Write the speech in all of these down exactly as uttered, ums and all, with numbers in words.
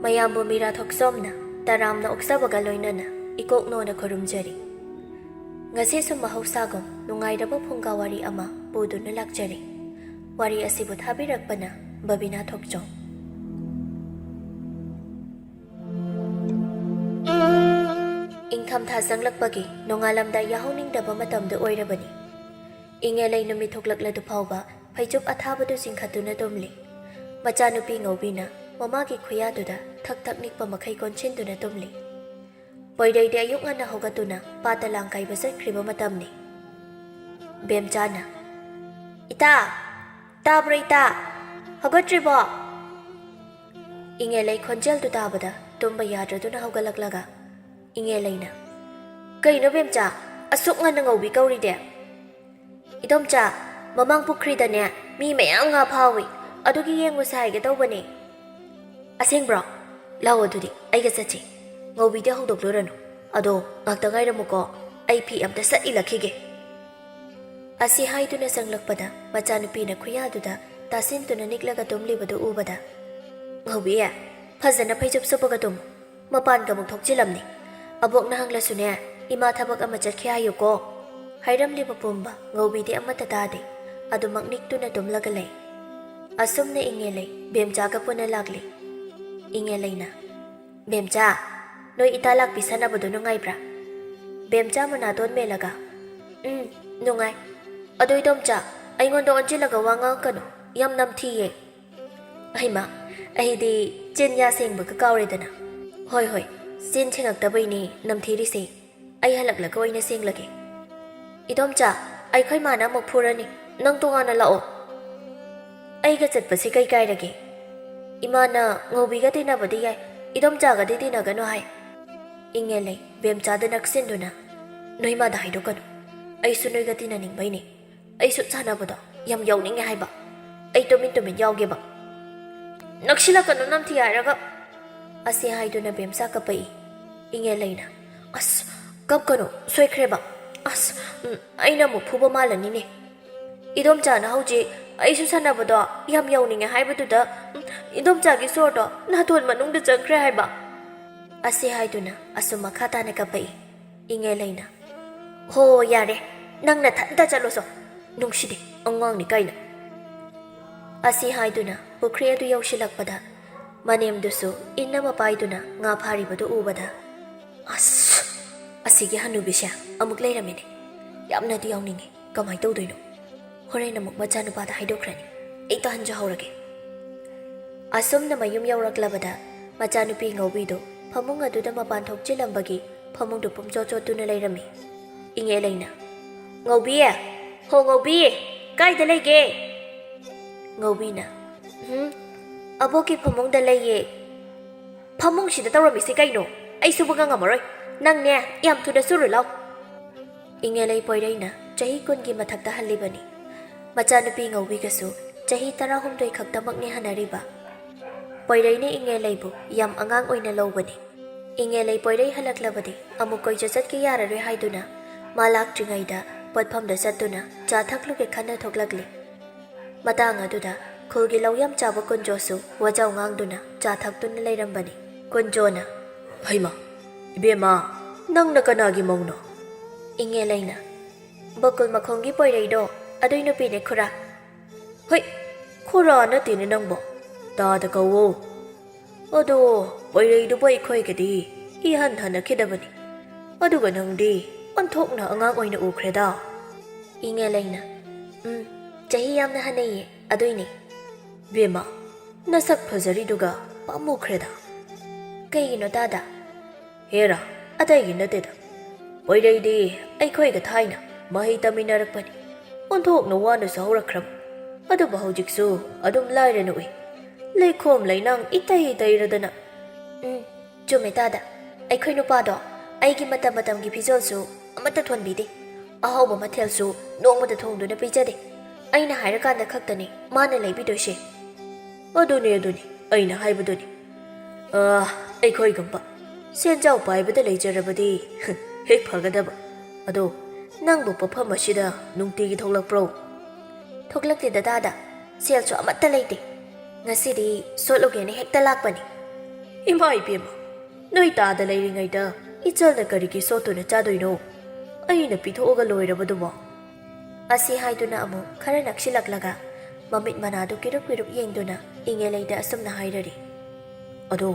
ꯃꯌꯥꯝꯕꯨ ꯃꯤꯔꯥ ꯊꯣꯛꯆꯣꯝꯅ ꯇꯔꯥꯝꯅ ꯑꯣꯛꯆꯕꯒ ꯂꯣꯏꯅꯅ ꯏꯀꯣꯛ ꯅꯣꯅ ꯈꯨꯔꯨꯝꯖꯔꯤ꯫ ꯉꯁꯤꯁꯨ ꯃꯍꯧꯁꯥꯒꯨꯝ ꯅꯨꯡꯉꯥꯏꯔꯕ ꯐꯨꯡꯒꯥ ꯋꯥꯔꯤ ꯑꯃ ꯄꯨꯗꯨꯅ ꯂꯥꯛꯆꯔꯤ꯫ ꯋꯥꯔꯤ ꯑꯁꯤꯕꯨ ꯊꯥꯕꯤꯔꯛꯄꯅ ꯕꯕꯤꯅꯥ ꯊꯣꯛꯆꯣꯝ꯫ ꯏꯪꯊꯝꯊꯥ ꯆꯪꯂꯛꯄꯒꯤ ꯅꯣꯡꯉꯥꯜꯂꯝꯗꯥꯏ ꯌꯥꯍꯧꯅꯤꯡꯗꯕ ꯃꯇꯝꯗꯨ ꯑꯣꯏꯔꯕꯅꯤ꯫ ꯏꯉꯦꯂꯩ ꯅꯨꯃꯤꯠ ꯊꯣꯛꯂꯛꯂꯗꯨ ꯐꯥꯎꯕ ꯐꯩꯖꯨꯞ ꯑꯊꯥꯕꯗꯨ ꯆꯤꯡꯈꯠꯇꯨꯅ ꯇꯨꯝꯂꯤ꯫ ꯃꯆꯥꯅꯨꯄꯤ ꯉꯧꯕꯤꯅ ꯃꯃꯥꯒꯤ ꯈꯨꯌꯥꯗꯨꯗ ꯊꯛ ꯊꯛ ꯅꯤꯛꯄ ꯃꯈꯩ ꯀꯣꯟꯁꯤꯟꯗꯨꯅ ꯇꯨꯝꯂꯤ꯫ ꯄꯣꯏꯔꯩꯗꯤ ꯑꯌꯨꯛ ꯉꯟꯅ ꯍꯧꯒꯠꯇꯨꯅ ꯄꯥꯠꯇ ꯂꯥꯡ ꯀꯥꯏꯕ ꯆꯠꯈ꯭ꯔꯤꯕ ꯃꯇꯝꯅꯤ꯫ ꯕꯦꯝꯆꯥꯅ, "ꯏꯇꯥ! ꯇꯥꯕ꯭ꯔꯣ ꯏꯇꯥ? ꯍꯧꯒꯠꯇ꯭ꯔꯤꯕꯣ?" ꯏꯉꯦꯂꯩ ꯈꯣꯟꯖꯦꯜꯗꯨ ꯇꯥꯕꯗ ꯇꯨꯝꯕ ꯌꯥꯗ꯭ꯔꯗꯨꯅ ꯍꯧꯒꯠꯂꯛꯂꯒ ꯏꯉꯦꯂꯩꯅ, "ꯀꯩꯅꯣ ꯕꯦꯝꯆꯥ, ꯑꯁꯨꯛ ꯉꯟꯅ ꯉꯧꯕꯤ ꯀꯧꯔꯤꯗꯤ?" "ꯏꯗꯣꯝꯆꯥ, ꯃꯃꯥꯡ ꯄꯨꯈ꯭ꯔꯤꯗꯅꯦ ꯃꯤ ꯃꯌꯥꯝ ꯉꯥ ꯐꯥꯍꯧꯋꯤ, ꯑꯗꯨꯒꯤ ꯌꯦꯡꯉꯨꯁꯦ ꯍꯥꯏꯒꯦ ꯇꯧꯕꯅꯦ꯫" "ꯑꯁꯦꯡꯕ꯭ꯔꯣ? ꯂꯥꯛꯑꯣ ꯑꯗꯨꯗꯤ ꯑꯩꯒ ꯆꯠꯁꯤ꯫ ꯉꯧꯕꯤꯗꯤ ꯍꯧꯗꯣꯛꯂꯨꯔꯅꯨ꯫ ꯑꯗꯣ ꯉꯥꯛꯇ ꯉꯥꯏꯔꯝꯃꯨꯀꯣ, ꯑꯩ ꯐꯤ ꯑꯝꯇ ꯁꯠ ꯏꯜꯂꯛꯈꯤꯒꯦ꯫" ꯑꯁꯤ ꯍꯥꯏꯗꯨꯅ ꯆꯪꯂꯛꯄꯗ ꯃꯆꯥꯅꯨꯄꯤꯅ ꯈꯨꯌꯥꯗꯨꯗ ꯇꯥꯁꯤꯟꯗꯨꯅ ꯅꯤꯛꯂꯒ ꯇꯨꯝꯂꯤꯕꯗꯨ ꯎꯕꯗ, "ꯉꯧꯕꯤ, ꯐꯖꯅ ꯐꯩꯖꯨꯞ ꯁꯨꯞꯄꯒ ꯇꯨꯝꯃꯨ꯫ ꯃꯄꯥꯟꯒ ꯑꯃꯨꯛ ꯊꯣꯛꯆꯤꯜꯂꯝꯅꯤ꯫ ꯑꯕꯣꯛꯅ ꯍꯪꯂꯁꯨꯅꯦ, ꯏꯃꯥ ꯊꯕꯛ ꯑꯃ ꯆꯠꯈꯤ ꯍꯥꯏꯌꯨꯀꯣ꯫" ꯍꯥꯏꯔꯝꯂꯤꯕ ꯄꯨꯝꯕ ꯉꯧꯕꯤꯗꯤ ꯑꯃꯠꯇ ꯇꯥꯗꯦ꯫ ꯑꯗꯨꯃꯛ ꯅꯤꯛꯇꯨꯅ ꯇꯨꯝꯂꯒ ꯂꯩ꯫ ꯑꯁꯨꯝꯅ ꯏꯉꯦꯂꯩ ꯕꯦꯝꯆꯥꯒ ꯄꯨꯟꯅ ꯂꯥꯛꯂꯤ꯫ ꯏꯉꯦꯂꯩꯅ, "ꯕꯦꯝꯆꯥ, ꯅꯣꯏ ꯏꯇꯥ ꯂꯥꯛꯄꯤ ꯁꯥꯟꯅꯕꯗꯨ ꯅꯨꯡꯉꯥꯏꯕ꯭ꯔꯥ?" ꯕꯦꯝꯆꯥ ꯃꯅꯥꯇꯣꯟ ꯃꯦꯜꯂꯒ, "ꯎꯝ, ꯅꯨꯡꯉꯥꯏ꯫ ꯑꯗꯣ ꯏꯗꯣꯝꯆꯥ, ꯑꯩꯉꯣꯟꯗ ꯑꯣꯟꯁꯤꯜꯂꯒ ꯋꯥ ꯉꯥꯡꯉꯛꯀꯅꯨ, ꯌꯥꯝ ꯅꯝꯊꯤꯌꯦ꯫" "ꯍꯩꯃꯥ, ꯑꯩꯗꯤ ꯆꯤꯟ ꯌꯥ ꯁꯦꯡꯕꯒ ꯀꯥꯎꯔꯦꯗꯅ꯫ ꯍꯣꯏ, ꯍꯣꯏ, ꯆꯤꯟ ꯁꯦꯡꯉꯛꯇꯕꯩꯅꯦ ꯅꯝꯊꯤꯔꯤꯁꯦ꯫ ꯑꯩ ꯍꯜꯂꯛꯂꯒ ꯑꯣꯏꯅ ꯁꯦꯡꯂꯒꯦ꯫" "ꯏꯗꯣꯝꯆꯥ, ꯑꯩꯈꯣꯏ ꯃꯥꯅ ꯑꯃꯨꯛ ꯐꯨꯔꯅꯤ꯫ ꯅꯪ ꯇꯣꯉꯥꯟꯅ ꯂꯥꯛꯑꯣ꯫" "ꯑꯩꯒ ꯆꯠꯄꯁꯤ ꯀꯩ ꯀꯥꯏꯔꯒꯦ? ꯏꯃꯥꯅ ꯉꯧꯕꯤꯒ ꯇꯤꯟꯅꯕꯗꯤ ꯌꯥꯏ, ꯏꯗꯣꯝꯆꯥꯒꯗꯤ ꯇꯤꯟꯅꯒꯅꯨ ꯍꯥꯏ꯫" ꯏꯉꯦꯂꯩ ꯕꯦꯝꯆꯥꯗ ꯅꯛꯁꯤꯟꯗꯨꯅ, "ꯅꯣꯏ ꯃꯥꯗ ꯍꯥꯏꯗꯣꯛꯀꯅꯨ꯫ ꯑꯩꯁꯨ ꯅꯣꯏꯒ ꯇꯤꯟꯅꯅꯤꯡꯕꯩꯅꯦ꯫ ꯑꯩꯁꯨ ꯁꯥꯟꯅꯕꯗꯣ ꯌꯥꯝ ꯌꯥꯎꯅꯤꯡꯉꯦ ꯍꯥꯏꯕ꯫ ꯑꯩ ꯇꯨꯃꯤꯟ ꯇꯨꯃꯤꯟ ꯌꯥꯎꯒꯦꯕ꯫" "ꯅꯛꯁꯤꯜꯂꯛꯀꯅꯨ ꯅꯝꯊꯤ ꯍꯥꯏꯔꯒ꯫" ꯑꯁꯤ ꯍꯥꯏꯗꯨꯅ ꯕꯦꯝꯆꯥ ꯀꯞꯄꯛꯏ꯫ ꯏꯉꯦꯂꯩꯅ, "ꯑꯁ, ꯀꯞꯀꯅꯨ, ꯁꯣꯏꯈ꯭ꯔꯦꯕ꯫ ꯑꯁ, ꯎꯝ, ꯑꯩꯅ ꯑꯃꯨꯛ ꯐꯨꯕ ꯃꯥꯜꯂꯅꯤꯅꯦ꯫ ꯏꯗꯣꯝꯆꯥꯅ ꯍꯧꯖꯤꯛ ꯑꯩꯁꯨ ꯁꯥꯟꯅꯕꯗꯣ ꯌꯥꯝ ꯌꯧꯅꯤꯡꯉꯦ ꯍꯥꯏꯕꯗꯨꯗ, ꯎꯝ, ꯏꯟꯗꯣꯝꯆꯥꯒꯤ ꯁꯣꯔꯗꯣ ꯅꯥꯇꯣꯟ ꯃꯅꯨꯡꯗ ꯆꯪꯈ꯭ꯔꯦ ꯍꯥꯏꯕ꯫ ꯑꯁꯤ ꯍꯥꯏꯗꯨꯅ ꯑꯁꯨꯝ ꯃꯈꯥ ꯇꯥꯅ ꯀꯞꯄꯛꯏ꯫ ꯏꯉꯦꯂꯩꯅ, "ꯍꯣ, ꯌꯥꯔꯦ, ꯅꯪ ꯅꯊꯟꯇ ꯆꯠꯂꯣꯁꯣ, ꯅꯨꯡꯁꯤꯗꯦ, ꯑꯉꯥꯡꯅꯤ ꯀꯥꯏꯅ"꯫ ꯑꯁꯤ ꯍꯥꯏꯗꯨꯅ ꯄꯨꯈ꯭ꯔꯤ ꯑꯗꯨ ꯌꯧꯁꯤꯜꯂꯛꯄꯗ ꯃꯅꯦꯝꯗꯨꯁꯨ ꯏꯟ ꯑꯃ ꯄꯥꯏꯗꯨꯅ ꯉꯥ ꯐꯥꯔꯤꯕꯗꯨ ꯎꯕꯗ, "ꯑꯁ, ꯑꯁꯤꯒꯤ ꯍꯅꯨꯕꯤꯁꯦ ꯑꯃꯨꯛ ꯂꯩꯔꯝꯃꯤꯅꯦ꯫ ꯌꯥꯝꯅꯗꯤ ꯌꯥꯎꯅꯤꯡꯉꯤ, ꯀꯃꯥꯏ ꯇꯧꯗꯣꯏꯅꯣ? ꯍꯣꯔꯦꯟ ꯑꯃꯨꯛ ꯃꯆꯥꯅꯨꯄꯥꯗ ꯍꯥꯏꯗꯣꯛꯈ꯭ꯔꯅꯤ꯫ ꯑꯩ ꯇꯥꯍꯟꯖꯍꯧꯔꯒꯦ"꯫ ꯑꯁꯨꯝꯅ ꯃꯌꯨꯝ ꯌꯧꯔꯛꯂꯕꯗ ꯃꯆꯥꯅꯨꯄꯤ ꯉꯧꯕꯤꯗꯨ ꯐꯃꯨꯡ ꯑꯗꯨꯗ ꯃꯄꯥꯟ ꯊꯣꯛꯆꯤꯜꯂꯝꯕꯒꯤ ꯐꯃꯨꯡꯗꯨ ꯄꯨꯝꯆꯣꯠ ꯆꯣꯠꯇꯨꯅ ꯂꯩꯔꯝꯃꯤ꯫ ꯏꯉꯦꯂꯩꯅ, "ꯉꯧꯕꯤ! ꯍꯣ ꯉꯧꯕꯤ! ꯀꯥꯏꯗ ꯂꯩꯒꯦ?" ꯉꯧꯕꯤꯅ, "ꯎꯝ, ꯑꯕꯣꯛꯀꯤ ꯐꯃꯨꯡꯗ ꯂꯩꯌꯦ"꯫ "ꯐꯃꯨꯡꯁꯤꯗ ꯇꯧꯔꯝꯃꯤꯁꯦ ꯀꯩꯅꯣ? ꯑꯩ ꯁꯨꯕ ꯉꯝꯃꯔꯣꯏ꯫ ꯅꯪꯅꯦ, ꯌꯥꯝ ꯊꯨꯅ ꯁꯨꯔꯨ ꯂꯥꯎ"꯫ ꯏꯉꯦꯂꯩ ꯄꯣꯏꯔꯩꯅ ꯆꯍꯤ ꯀꯨꯟꯒꯤ ꯃꯊꯛꯇ ꯍꯜꯂꯤꯕꯅꯤ꯫ ꯃꯆꯥꯅꯨꯄꯤ ꯉꯧꯕꯤꯒꯁꯨ ꯆꯍꯤ ꯇꯔꯥꯍꯨꯝꯗꯣꯏ ꯈꯛꯇꯃꯛꯅꯤ ꯍꯟꯅꯔꯤꯕ꯫ ꯄꯣꯏꯔꯩꯅ ꯏꯉꯦꯂꯩꯕꯨ ꯌꯥꯝ ꯑꯉꯥꯡ ꯑꯣꯏꯅ ꯂꯧꯕꯅꯤ꯫ ꯏꯉꯦꯂꯩ ꯄꯣꯏꯔꯩ ꯍꯜꯂꯛꯂꯕꯗꯤ ꯑꯃꯨꯛ ꯀꯣꯏꯆꯠ ꯆꯠꯀꯦ ꯌꯥꯔꯔꯣꯏ ꯍꯥꯏꯗꯨꯅ ꯃꯥ ꯂꯥꯛꯇ꯭ꯔꯤꯉꯩꯗ ꯄꯣꯠꯐꯝꯗ ꯆꯠꯇꯨꯅ ꯆꯥ ꯊꯛꯂꯨꯒꯦ ꯈꯟꯅ ꯊꯣꯛꯂꯛꯂꯤ꯫ ꯃꯇꯥꯡ ꯑꯗꯨꯗ ꯈꯨꯜꯒꯤ ꯂꯧ ꯌꯥꯝ ꯆꯥꯕ ꯀꯨꯟꯖꯣꯁꯨ ꯋꯥꯖꯥꯎ ꯉꯥꯡꯗꯨꯅ ꯆꯥ ꯊꯛꯇꯨꯅ ꯂꯩꯔꯝꯕꯅꯤ꯫ ꯀꯨꯟꯖꯣꯅ, "ꯍꯩꯃꯥ, ꯏꯕꯦꯝꯃ, ꯅꯪꯅ ꯀꯅꯥꯒꯤ ꯃꯧꯅꯣ?" ꯏꯉꯦꯂꯩꯅ, "ꯕꯀꯨꯜ ꯃꯈꯣꯡꯒꯤ ꯄꯣꯏꯔꯩꯗꯣ, ꯑꯗꯨꯏ ꯅꯨꯄꯤꯅꯦ ꯈꯨꯔꯥ"꯫ "ꯍꯣꯏ, ꯈꯨꯔꯥ ꯅꯠꯇꯦꯅꯦ ꯅꯪꯕꯣ, ꯇꯥꯗ ꯀꯧꯋꯣ꯫ ꯑꯗꯣ ꯄꯣꯏꯔꯩꯗꯨꯕꯨ ꯑꯩꯈꯣꯏꯒꯗꯤ ꯏꯍꯟ ꯍꯟꯅꯈꯤꯗꯕꯅꯤ꯫ ꯑꯗꯨꯒ ꯅꯪꯗꯤ ꯑꯣꯟꯊꯣꯛꯅ ꯑꯉꯥꯡ ꯑꯣꯏꯅ ꯎꯈ꯭ꯔꯦꯗ"꯫ ꯏꯉꯦꯂꯩꯅ, "ꯎꯝ, ꯆꯍꯤ ꯌꯥꯝꯅ ꯍꯟꯅꯩꯌꯦ, ꯑꯗꯨꯏꯅꯦ"꯫ "ꯕꯦꯝꯃ, ꯅꯁꯛ ꯐꯖꯔꯤꯗꯨꯒ ꯄꯥꯝꯃꯨꯈ꯭ꯔꯦꯗ"꯫ "ꯀꯩꯒꯤꯅꯣ ꯇꯥꯗ?" "ꯍꯦꯔꯥ, ꯑꯇꯩꯒꯤ ꯅꯠꯇꯦꯗ꯫ ꯄꯣꯏꯔꯩꯗꯤ ꯑꯩꯈꯣꯏꯒ ꯊꯥꯏꯅ ꯃꯍꯩ ꯇꯝꯃꯤꯟꯅꯔꯛꯄꯅꯤ꯫ ꯑꯣꯟꯊꯣꯛꯅ ꯋꯥꯅꯁꯨ ꯍꯧꯔꯛꯈ꯭ꯔꯕ꯫ ꯑꯗꯨꯕꯨ ꯍꯧꯖꯤꯛꯁꯨ ꯑꯗꯨꯝ ꯂꯥꯏꯔꯅ ꯎꯏ꯫ ꯂꯩꯈꯣꯝ ꯂꯩꯅꯥꯡ ꯏꯇꯩ ꯇꯩꯔꯗꯅ"꯫ "ꯎꯝ, ꯆꯨꯝꯃꯦ ꯇꯥꯗ꯫ ꯑꯩꯈꯣꯏ ꯅꯨꯄꯥꯗꯣ ꯑꯩꯒꯤ ꯃꯇꯝ ꯃꯇꯝꯒꯤ ꯐꯤꯖꯣꯜꯁꯨ ꯑꯃꯠꯇ ꯊꯣꯟꯕꯤꯗꯦ꯫ ꯑꯍꯥꯎꯕ ꯃꯊꯦꯜꯁꯨ ꯅꯣꯡꯃꯇ ꯊꯣꯡꯗꯨꯅ ꯄꯤꯖꯗꯦ꯫ ꯑꯩꯅ ꯍꯥꯏꯔꯀꯥꯟꯗ ꯈꯛꯇꯅꯤ ꯃꯥꯅ ꯂꯩꯕꯤꯗꯣꯏꯁꯦ"꯫ "ꯑꯗꯨꯅꯤ, ꯑꯗꯨꯅꯤ, ꯑꯩꯅ ꯍꯥꯏꯕꯗꯨꯅꯤ꯫ ꯑ, ꯑꯩꯈꯣꯏꯒꯨꯝꯕ ꯁꯦꯟꯖꯥꯎ ꯄꯥꯏꯕꯗ ꯂꯩꯖꯔꯕꯗꯤ ꯍꯦꯛ ꯐꯒꯗꯕ꯫ ꯑꯗꯣ ꯅꯪꯕꯨ ꯄꯣꯠꯐꯝ ꯑꯁꯤꯗ ꯅꯨꯡꯇꯤꯒꯤ ꯊꯣꯛꯂꯛꯄ꯭ꯔꯣ?" ꯊꯣꯛꯂꯛꯇꯦ ꯗꯗꯥꯗ, ꯁꯦꯜꯁꯨ ꯑꯃꯠꯇ ꯂꯩꯇꯦ꯫ ꯉꯁꯤꯗꯤ ꯁꯣꯠꯂꯨꯒꯦꯅ ꯍꯦꯛꯇ ꯂꯥꯛꯄꯅꯤ꯫ ꯏꯃꯥ ꯏꯕꯦꯝꯃ, ꯅꯣꯏ ꯇꯥꯗ ꯂꯩꯔꯤꯉꯩꯗ ꯏꯆꯜꯅ ꯀꯔꯤꯒꯤ ꯁꯣꯠꯇꯨꯅ ꯆꯥꯗꯣꯏꯅꯣ? ꯑꯩꯅ ꯄꯤꯊꯣꯛꯑꯒ ꯂꯣꯏꯔꯕꯗꯨꯕꯣ꯫ ꯑꯁꯤ ꯍꯥꯏꯗꯨꯅ ꯑꯃꯨꯛ ꯈꯔ ꯅꯛꯁꯤꯜꯂꯛꯂꯒ ꯃꯃꯤꯠ ꯃꯅꯥꯗꯨ ꯀꯤꯔꯨꯞ ꯀꯤꯔꯨꯞ ꯌꯦꯡꯗꯨꯅ ꯏꯉꯦꯂꯩꯗ ꯑꯁꯨꯝꯅ ꯍꯥꯏꯔꯔꯤ꯫ ꯑꯗꯣ,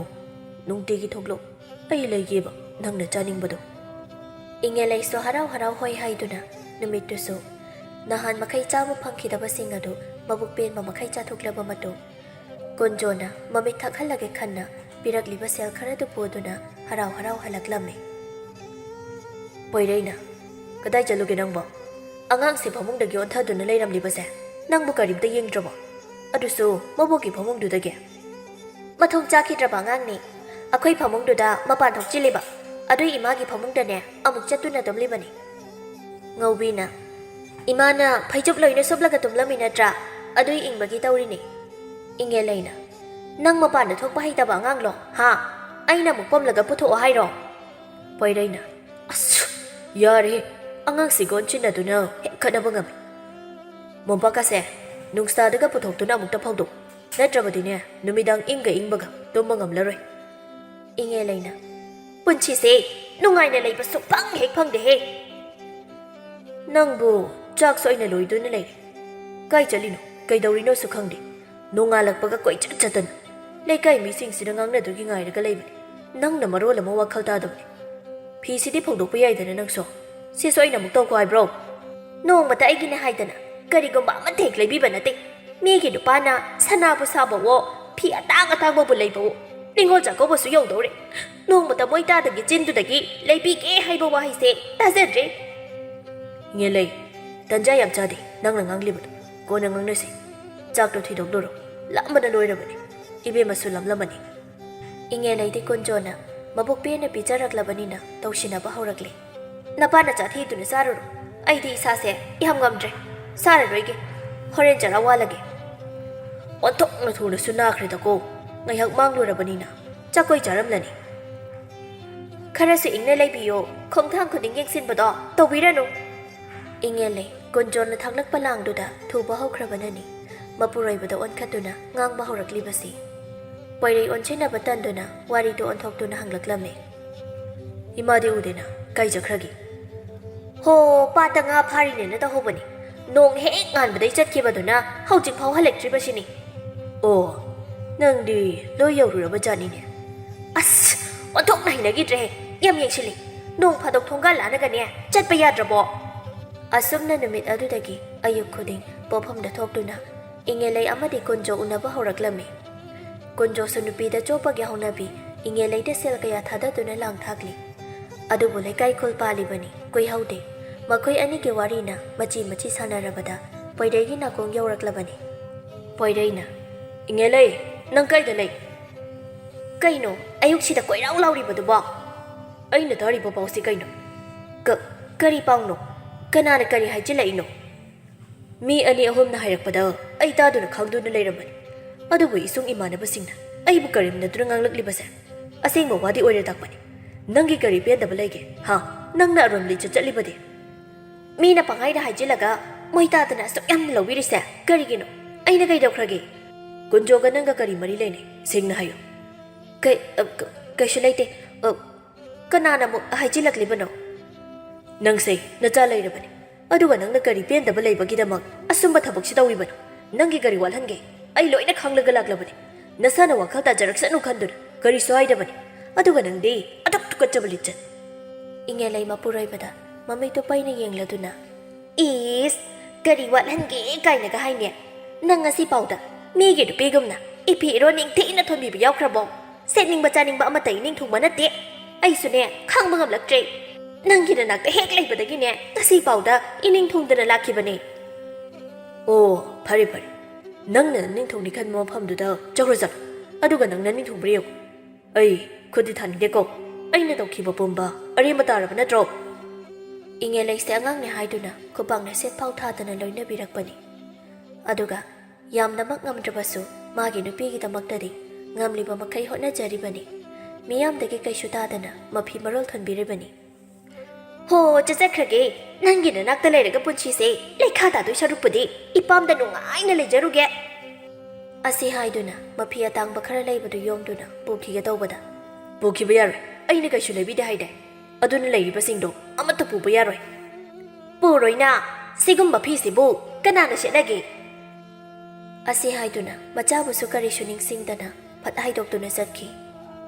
ꯅꯨꯡꯇꯤꯒꯤ ꯊꯣꯛꯂꯛꯎ, ꯑꯩ ꯂꯩꯒꯦꯕ ꯅꯪꯅ ꯆꯥꯅꯤꯡꯕꯗꯣ꯫ ꯏꯉꯦꯂꯩꯁꯨ ꯍꯔꯥꯎ ꯍꯔꯥꯎ ꯍꯣꯏ ꯍꯥꯏꯗꯨꯅ ꯅꯨꯃꯤꯠꯇꯨꯁꯨ ꯅꯍꯥꯟ ꯃꯈꯩ ꯆꯥꯕ ꯐꯪꯈꯤꯗꯕꯁꯤꯡ ꯑꯗꯨ ꯃꯕꯨꯛ ꯄꯦꯟꯕ ꯃꯈꯩ ꯆꯥꯊꯣꯛꯂꯕ ꯃꯇꯨꯡ, ꯀꯨꯟꯖꯣꯅ ꯃꯃꯤꯠ ꯊꯛꯍꯜꯂꯒꯦ ꯈꯟꯅ ꯄꯤꯔꯛꯂꯤꯕ ꯁꯦꯜ ꯈꯔꯗꯨ ꯄꯨꯗꯨꯅ ꯍꯔꯥꯎ ꯍꯔꯥꯎ ꯍꯜꯂꯛꯂꯝꯃꯤ꯫ ꯄꯣꯏꯔꯩꯅ, "ꯀꯗꯥꯏ ꯆꯠꯂꯨꯒꯦ ꯅꯪꯕꯣ? ꯑꯉꯥꯡꯁꯦ ꯐꯃꯨꯡꯗꯒꯤ ꯑꯣꯟꯊꯗꯨꯅ ꯂꯩꯔꯝꯂꯤꯕꯁꯦ ꯅꯪꯕꯨ ꯀꯔꯤꯝꯇ ꯌꯦꯡꯗ꯭ꯔꯕꯣ? ꯑꯗꯨꯁꯨ ꯃꯕꯣꯛꯀꯤ ꯐꯃꯨꯡꯗꯨꯗꯒꯤ?" "ꯃꯊꯣꯡ ꯆꯥꯈꯤꯗ꯭ꯔꯕ ꯑꯉꯥꯡꯅꯤ꯫ ꯑꯩꯈꯣꯏ ꯐꯃꯨꯡꯗꯨꯗ ꯃꯄꯥꯟ ꯊꯣꯛꯆꯤꯜꯂꯤꯕ꯫ ꯑꯗꯨꯏ ꯏꯃꯥꯒꯤ ꯐꯃꯨꯡꯗꯅꯦ ꯑꯃꯨꯛ ꯆꯠꯇꯨꯅ ꯇꯨꯝꯂꯤꯕꯅꯤ꯫" ꯉꯧꯕꯤꯅ, "ꯏꯃꯥꯅ ꯐꯩꯖꯨꯞ ꯂꯣꯏꯅ ꯁꯨꯞꯂꯒ ꯇꯨꯝꯂꯝꯃꯤ ꯅꯠꯇ꯭ꯔꯥ? ꯑꯗꯨꯏ ꯏꯪꯕꯒꯤ ꯇꯧꯔꯤꯅꯤ꯫" ꯏꯉꯦꯂꯩꯅ, "ꯅꯪ ꯃꯄꯥꯟꯗ ꯊꯣꯛꯄ ꯍꯩꯇꯕ ꯑꯉꯥꯡꯂꯣ, ꯍꯥ? ꯑꯩꯅ ꯑꯃꯨꯛ ꯄꯣꯝꯂꯒ ꯄꯨꯊꯣꯛꯑꯣ ꯍꯥꯏꯔꯣ?" ꯄꯣꯏꯔꯩꯅ, "ꯑꯁ, ꯌꯥꯔꯦꯍꯦ, ꯑꯉꯥꯡꯁꯤꯒ ꯑꯣꯟꯁꯤꯟꯅꯗꯨꯅ ꯍꯦꯛ ꯈꯠꯅꯕ ꯉꯝꯃꯤ꯫ ꯃꯣꯝꯄꯥꯛꯀꯁꯦ ꯅꯨꯡꯁꯥꯗꯒ ꯄꯨꯊꯣꯛꯇꯨꯅ ꯑꯃꯨꯛꯇ ꯐꯧꯗꯣꯛ, ꯅꯠꯇ꯭ꯔꯕꯗꯤꯅꯦ ꯅꯨꯃꯤꯗꯥꯡ ꯏꯪꯒ ꯏꯪꯕꯒ ꯇꯨꯝꯕ ꯉꯝꯂꯔꯣꯏ꯫" ꯏꯉꯦꯂꯩꯅ, "ꯄꯨꯟꯁꯤꯁꯦ ꯅꯨꯡꯉꯥꯏꯅ ꯂꯩꯕ ꯁꯨꯛꯐꯪ ꯍꯦꯛ ꯐꯪꯗꯦꯍꯦ꯫" "ꯅꯪꯕꯨ ꯆꯥꯛꯁꯨ ꯑꯩꯅ ꯂꯣꯏꯗꯨꯅ ꯂꯩꯔꯦ꯫ ꯀꯥꯏ ꯆꯠꯂꯤꯅꯣ, ꯀꯩꯗꯧꯔꯤꯅꯣꯁꯨ ꯈꯪꯗꯦ꯫ ꯅꯣꯡꯉꯥꯜꯂꯛꯄꯒ ꯀꯣꯏꯆꯠ ꯆꯠꯇꯅ ꯂꯩꯀꯥꯏ ꯃꯤꯁꯤꯡꯁꯤꯅ ꯉꯥꯡꯅꯗꯨꯒꯤ ꯉꯥꯏꯔꯒ ꯂꯩꯕꯅꯤ꯫ ꯅꯪꯅ ꯃꯔꯣꯜ ꯑꯃ ꯋꯥꯈꯜ ꯇꯥꯗꯕꯅꯦ꯫ ꯐꯤꯁꯤꯗꯤ ꯐꯧꯗꯣꯛꯄ ꯌꯥꯏꯗꯅ ꯅꯪꯁꯨ꯫ ꯁꯤꯁꯨ ꯑꯩꯅ ꯑꯃꯨꯛ ꯇꯧꯈꯣ ꯍꯥꯏꯕ꯭ꯔꯣ?" "ꯅꯣꯡꯃꯇ ꯑꯩꯒꯤꯅꯦ ꯍꯥꯏꯗꯅ ꯀꯔꯤꯒꯨꯝꯕ ꯑꯃꯠꯇ ꯍꯦꯛ ꯂꯩꯕꯤꯕ ꯅꯠꯇꯦ꯫ ꯃꯤꯒꯤ ꯅꯨꯄꯥꯅ ꯁꯅꯥꯕꯨ ꯁꯥꯕꯋꯣ, ꯐꯤ ꯑꯇꯥꯡ ꯑꯇꯥꯡꯕꯕꯨ ꯂꯩꯕꯋꯣ, ꯅꯤꯉꯣꯜ ꯆꯥꯛꯀꯧꯕꯁꯨ ꯌꯧꯗꯧꯔꯦ꯫ ꯅꯣꯡꯃꯇ ꯃꯣꯏ ꯇꯥꯗꯒꯤ ꯆꯤꯟꯗꯨꯗꯒꯤ ꯂꯩꯕꯤꯒꯦ ꯍꯥꯏꯕ ꯋꯥꯍꯩꯁꯦ ꯇꯥꯖꯗ꯭ꯔꯤ꯫" "ꯏꯉꯦꯂꯩ, ꯇꯟꯖꯥ ꯌꯥꯝ ꯆꯥꯗꯦ ꯅꯪꯅ ꯉꯥꯡꯂꯤꯕꯗꯣ꯫ ꯀꯣꯟꯅ ꯉꯥꯡꯅꯁꯤ꯫ ꯆꯥꯛꯇꯣ ꯊꯤꯗꯣꯛꯂꯨꯔꯣ꯫ ꯂꯥꯝꯕꯅ ꯂꯣꯏꯔꯕꯅꯤ꯫ ꯏꯕꯦꯝꯃꯁꯨ ꯂꯥꯝꯂꯝꯃꯅꯤ꯫" ꯏꯉꯦꯂꯩꯗꯤ ꯀꯨꯟꯖꯣꯅ ꯃꯕꯨꯛ ꯄꯦꯟꯅ ꯄꯤꯖꯔꯛꯂꯕꯅꯤꯅ ꯇꯧꯁꯤꯟꯅꯕ ꯍꯧꯔꯛꯂꯦ꯫ "ꯅꯄꯥꯅ ꯆꯥꯊꯤꯗꯨꯅ ꯆꯥꯔꯨꯔꯣ꯫ ꯑꯩꯗꯤ ꯏꯁꯥꯁꯦ ꯌꯥꯝ ꯉꯝꯗ꯭ꯔꯦ꯫ ꯆꯥꯔꯔꯣꯏꯒꯦ꯫ ꯍꯣꯔꯦꯟ ꯆꯔꯥ ꯋꯥꯜꯂꯒꯦ꯫" "ꯑꯣꯟꯊꯣꯛꯅ ꯊꯨꯅꯁꯨ ꯅꯥꯈ꯭ꯔꯦꯗꯀꯣ꯫ ꯉꯥꯏꯍꯥꯛ ꯃꯥꯡꯂꯨꯔꯕꯅꯤꯅ ꯆꯥꯛꯀꯣꯏ ꯆꯥꯔꯝꯂꯅꯤ꯫" "ꯈꯔꯁꯨ ꯏꯪꯅ ꯂꯩꯕꯤꯌꯣ꯫ ꯈꯣꯡꯊꯥꯡ ꯈꯨꯗꯤꯡ ꯌꯦꯡꯁꯤꯟꯕꯗꯣ ꯇꯧꯕꯤꯔꯅꯨ꯫" ꯏꯉꯦꯜꯂꯩ, ꯀꯨꯟꯖꯣꯅ ꯊꯛꯂꯛꯄ ꯂꯥꯡꯗꯨꯗ ꯊꯨꯕ ꯍꯧꯈ꯭ꯔꯕꯅꯅꯤ ꯃꯄꯨꯔꯣꯏꯕꯗ ꯑꯣꯟꯈꯠꯇꯨꯅ ꯉꯥꯡꯕ ꯍꯧꯔꯛꯂꯤꯕꯁꯤ꯫ ꯄꯣꯏꯔꯩ ꯑꯣꯟꯁꯤꯟꯅꯕ ꯇꯟꯗꯨꯅ ꯋꯥꯔꯤꯗꯨ ꯑꯣꯟꯊꯣꯛꯇꯨꯅ ꯍꯪꯂꯛꯂꯝꯃꯤ꯫ "ꯏꯃꯥꯗꯤ ꯎꯗꯦꯅ, ꯀꯥꯏ ꯆꯠꯈ꯭ꯔꯒꯦ?" "ꯍꯣ, ꯄꯥꯠꯇ ꯉꯥ ꯐꯥꯔꯤꯅꯦꯅ ꯇꯧꯍꯧꯕꯅꯤ꯫ ꯅꯣꯡ ꯍꯦꯛ ꯉꯥꯟꯕꯗꯩ ꯆꯠꯈꯤꯕꯗꯨꯅ ꯍꯧꯖꯤꯛꯐꯥꯎ ꯍꯜꯂꯛꯇ꯭ꯔꯤꯕꯁꯤꯅꯤ꯫" "ꯑꯣ, ꯅꯪꯗꯤ ꯂꯣꯏ ꯌꯧꯔꯨꯔꯕ ꯖꯥꯠꯅꯤꯅꯦ꯫" "ꯑꯁ, ꯑꯣꯟꯊꯣꯛꯅ ꯍꯩꯅꯈꯤꯗ꯭ꯔꯦꯍꯦ꯫ ꯌꯥꯝ ꯌꯦꯡꯁꯤꯜꯂꯤ꯫ ꯅꯣꯡ ꯐꯥꯗꯣꯛ ꯊꯣꯡꯒꯥꯜ ꯂꯥꯟꯅꯒꯅꯦ ꯆꯠꯄ ꯌꯥꯗ꯭ꯔꯕꯣ?" ꯑꯁꯨꯝꯅ ꯅꯨꯃꯤꯠ ꯑꯗꯨꯗꯒꯤ ꯑꯌꯨꯛ ꯈꯨꯗꯤꯡ ꯄꯣꯠꯐꯝꯗ ꯊꯣꯛꯇꯨꯅ ꯏꯉꯦꯂꯩ ꯑꯃꯗꯤ ꯀꯨꯟꯖꯣ ꯎꯅꯕ ꯍꯧꯔꯛꯂꯝꯃꯤ꯫ ꯀꯨꯟꯖꯣꯁꯨ ꯅꯨꯄꯤꯗ ꯆꯣꯞꯄꯒꯤ ꯍꯧꯅꯕꯤ ꯏꯉꯦꯂꯩꯗ ꯁꯦꯜ ꯀꯌꯥ ꯊꯥꯗꯗꯨꯅ ꯂꯥꯡ ꯊꯥꯛꯂꯤ꯫ ꯑꯗꯨꯕꯨ ꯂꯩꯀꯥꯏ ꯈꯨꯜ ꯄꯥꯜꯂꯤꯕꯅꯤ, ꯀꯨꯏꯍꯧꯗꯦ꯫ ꯃꯈꯣꯏ ꯑꯅꯤꯒꯤ ꯋꯥꯔꯤꯅ ꯃꯆꯤ ꯃꯆꯤ ꯁꯥꯟꯅꯔꯕꯗ ꯄꯣꯏꯔꯩꯒꯤ ꯅꯥꯀꯣꯡ ꯌꯧꯔꯛꯂꯕꯅꯤ꯫ ꯄꯣꯏꯔꯩꯅ, "ꯏꯉꯦꯂꯩ, ꯅꯪ ꯀꯩꯗ ꯂꯩ?" "ꯀꯩꯅꯣ ꯑꯌꯨꯛꯁꯤꯗ ꯀꯣꯏꯔꯥꯎ ꯂꯥꯎꯔꯤꯕꯗꯨꯕꯣ?" "ꯑꯩꯅ ꯇꯥꯔꯤꯕ ꯄꯥꯎꯁꯤ ꯀꯩꯅꯣ?" "ꯀ-, ꯀꯔꯤ ꯄꯥꯎꯅꯣ? ꯀꯅꯥꯅ ꯀꯔꯤ ꯍꯥꯏꯖꯤꯜꯂꯛꯏꯅꯣ?" "ꯃꯤ ꯑꯅꯤ ꯑꯍꯨꯝꯅ ꯍꯥꯏꯔꯛꯄꯗ ꯑꯩ ꯇꯥꯗꯨꯅ ꯈꯪꯗꯨꯅ ꯂꯩꯔꯝꯕꯅꯤ꯫ ꯑꯗꯨꯕꯨ ꯏꯁꯨꯡ ꯏꯃꯥꯟꯅꯕꯁꯤꯡꯅ ꯑꯩꯕꯨ ꯀꯔꯦꯝꯅꯗꯨꯅ ꯉꯥꯡꯂꯛꯂꯤꯕꯁꯦ ꯑꯁꯦꯡꯕ ꯋꯥꯗꯤ ꯑꯣꯏꯔ ꯇꯥꯛꯄꯅꯤ꯫ ꯅꯪꯒꯤ ꯀꯔꯤ ꯄꯦꯟꯗꯕ ꯂꯩꯒꯦ, ꯍꯥ? ꯅꯪꯅ ꯑꯔꯣꯝ ꯂꯤꯆꯠ ꯆꯠꯂꯤꯕꯗꯤ?" "ꯃꯤꯅ ꯄꯪꯍꯥꯏꯗ ꯍꯥꯏꯖꯤꯜꯂꯒ ꯃꯣꯏ ꯇꯥꯗꯅ ꯑꯁꯨꯛ ꯌꯥꯝꯅ ꯂꯧꯕꯤꯔꯤꯁꯦ ꯀꯔꯤꯒꯤꯅꯣ? ꯑꯩꯅ ꯀꯩꯗꯧꯈ꯭ꯔꯒꯦ?" "ꯀꯨꯟꯖꯣꯒ ꯅꯪꯒ ꯀꯔꯤ ꯃꯔꯤ ꯂꯩꯅꯩ? ꯁꯦꯡꯅ ꯍꯥꯏꯌꯨ꯫" "ꯀꯩ-, ꯑ, ꯀ-, ꯀꯩꯁꯨ ꯂꯩꯇꯦ꯫ ꯑ, ꯀꯅꯥꯅ ꯑꯃꯨꯛ ꯍꯥꯏꯖꯤꯜꯂꯛꯂꯤꯕꯅꯣ?" "ꯅꯪꯁꯦ ꯅꯆꯥ ꯂꯩꯔꯕꯅꯤ, ꯑꯗꯨꯒ ꯅꯪꯅ ꯀꯔꯤ ꯄꯦꯟꯗꯕ ꯂꯩꯕꯒꯤꯗꯃꯛ ꯑꯁꯨꯝꯕ ꯊꯕꯛꯁꯤ ꯇꯧꯔꯤꯕꯅꯣ? ꯅꯪꯒꯤ ꯀꯔꯤ ꯋꯥꯠꯍꯟꯒꯦ? ꯑꯩ ꯂꯣꯏꯅ ꯈꯪꯂꯒ ꯂꯥꯛꯂꯕꯅꯤ꯫ ꯅꯁꯥꯅ ꯋꯥꯈꯜ ꯇꯥꯖꯔꯛꯁꯅꯨ ꯈꯟꯗꯨꯅ ꯀꯔꯤꯁꯨ ꯍꯥꯏꯗꯕꯅꯤ꯫ ꯑꯗꯨꯒ ꯅꯪꯗꯤ ꯑꯗꯨꯛ ꯇꯨꯀꯠꯆꯕ ꯂꯤꯆꯠ꯫" ꯏꯉꯦꯂꯩ ꯃꯄꯨꯔꯣꯏꯕꯗ ꯃꯃꯤꯠꯇꯨ ꯄꯩꯅ ꯌꯦꯡꯂꯗꯨꯅ, "ꯏꯁ, ꯀꯔꯤ ꯋꯥꯠꯍꯟꯒꯦ ꯀꯥꯏꯅꯒ ꯍꯥꯏꯅꯦ? ꯅꯪ ꯉꯁꯤ ꯐꯥꯎꯗ ꯃꯤꯒꯤ ꯅꯨꯄꯤꯒꯨꯝꯅ ꯏꯐꯤ ꯏꯔꯣꯟ ꯅꯤꯡꯊꯤꯅ ꯊꯣꯟꯕꯤꯕ ꯌꯥꯎꯈ꯭ꯔꯕꯣ? ꯁꯦꯠꯅꯤꯡꯕ ꯆꯥꯅꯤꯡꯕ ꯑꯃꯠꯇ ꯏꯅꯤꯡ ꯊꯨꯡꯕ ꯅꯠꯇꯦ꯫ ꯑꯩꯁꯨꯅꯦ, ꯈꯥꯡꯕ ꯉꯝꯂꯛꯇ꯭ꯔꯦ꯫ ꯅꯪꯒꯤ ꯅꯅꯥꯛꯇ ꯍꯦꯛ ꯂꯩꯕꯗꯒꯤꯅꯦ, ꯉꯁꯤ ꯐꯥꯎꯗ ꯏꯅꯤꯡ ꯊꯨꯡꯗꯅ ꯂꯥꯛꯈꯤꯕꯅꯦ꯫" "ꯑꯣ, ꯐꯔꯦ, ꯐꯔꯦ꯫ ꯅꯪꯅ ꯅꯤꯡ ꯊꯨꯡꯅꯤ ꯈꯟꯕ ꯃꯐꯝꯗꯨꯗ ꯆꯠꯈ꯭ꯔꯣ, ꯆꯠꯂꯣ꯫ ꯑꯗꯨꯒ ꯅꯪꯅ ꯅꯤꯡ ꯊꯨꯡꯕ꯭ꯔꯥ ꯌꯦꯡꯉꯨ꯫ ꯑꯩ ꯈꯨꯠꯇꯤ ꯊꯥꯅꯤꯡꯗꯦꯀꯣ꯫ ꯑꯩꯅ ꯇꯧꯈꯤꯕ ꯄꯨꯝꯕ ꯑꯔꯦꯝꯕ ꯇꯥꯔꯕ ꯅꯠꯇ꯭ꯔꯣ?" ꯏꯉꯦꯂꯩꯁꯦ ꯑꯉꯥꯡꯅꯦ ꯍꯥꯏꯗꯨꯅ ꯈꯨꯄꯥꯛꯅ ꯁꯦꯠ ꯐꯥꯎ ꯊꯥꯗꯅ ꯂꯣꯏꯅꯕꯤꯔꯛꯄꯅꯤ꯫ ꯑꯗꯨꯒ ꯌꯥꯝꯅꯃꯛ ꯉꯝꯗ꯭ꯔꯕꯁꯨ ꯃꯥꯒꯤ ꯅꯨꯄꯤꯒꯤꯗꯃꯛꯇꯗꯤ ꯉꯝꯂꯤꯕ ꯃꯈꯩ ꯍꯣꯠꯅꯖꯔꯤꯕꯅꯤ꯫ ꯃꯤꯌꯥꯝꯗꯒꯤ ꯀꯩꯁꯨ ꯇꯥꯗꯅ ꯃꯐꯤ ꯃꯔꯣꯜ ꯊꯣꯟꯕꯤꯔꯤꯕꯅꯤ꯫ "ꯍꯣ, ꯆꯠꯆꯈ꯭ꯔꯒꯦ꯫ ꯅꯪꯒꯤ ꯅꯅꯥꯛꯇ ꯂꯩꯔꯒ ꯄꯨꯟꯁꯤꯁꯦ ꯂꯩꯈꯥ ꯇꯥꯗꯣꯏ ꯁꯔꯨꯛꯄꯨꯗꯤ ꯏꯄꯥꯝꯗ ꯅꯨꯡꯉꯥꯏꯅ ꯂꯩꯖꯔꯨꯒꯦ꯫ ꯑꯁꯤ ꯍꯥꯏꯗꯨꯅ ꯃꯐꯤ ꯑꯇꯥꯡꯕ ꯈꯔ ꯂꯩꯕꯗꯨ ꯌꯣꯝꯗꯨꯅ ꯄꯨꯈꯤꯒꯦ ꯇꯧꯕꯗ, "ꯄꯨꯈꯤꯕ ꯌꯥꯔꯣꯏ, ꯑꯩꯅ ꯀꯩꯁꯨ ꯂꯩꯕꯤꯗꯦ ꯍꯥꯏꯗꯥꯏ? ꯑꯗꯨꯅ ꯂꯩꯔꯤꯕꯁꯤꯡꯗꯣ ꯑꯃꯠꯇ ꯄꯨꯕ ꯌꯥꯔꯣꯏ꯫" "ꯄꯨꯔꯣꯏꯅ, ꯁꯤꯒꯨꯝꯕ ꯐꯤꯁꯤꯕꯨ ꯀꯅꯥꯅ ꯁꯦꯠꯅꯒꯦ?" ꯑꯁꯤ ꯍꯥꯏꯗꯨꯅ ꯃꯆꯥꯕꯨꯁꯨ ꯀꯔꯤꯁꯨ ꯅꯤꯡꯁꯤꯡꯗꯅ ꯐꯠ ꯍꯥꯏꯗꯣꯛꯇꯨꯅ ꯆꯠꯈꯤ꯫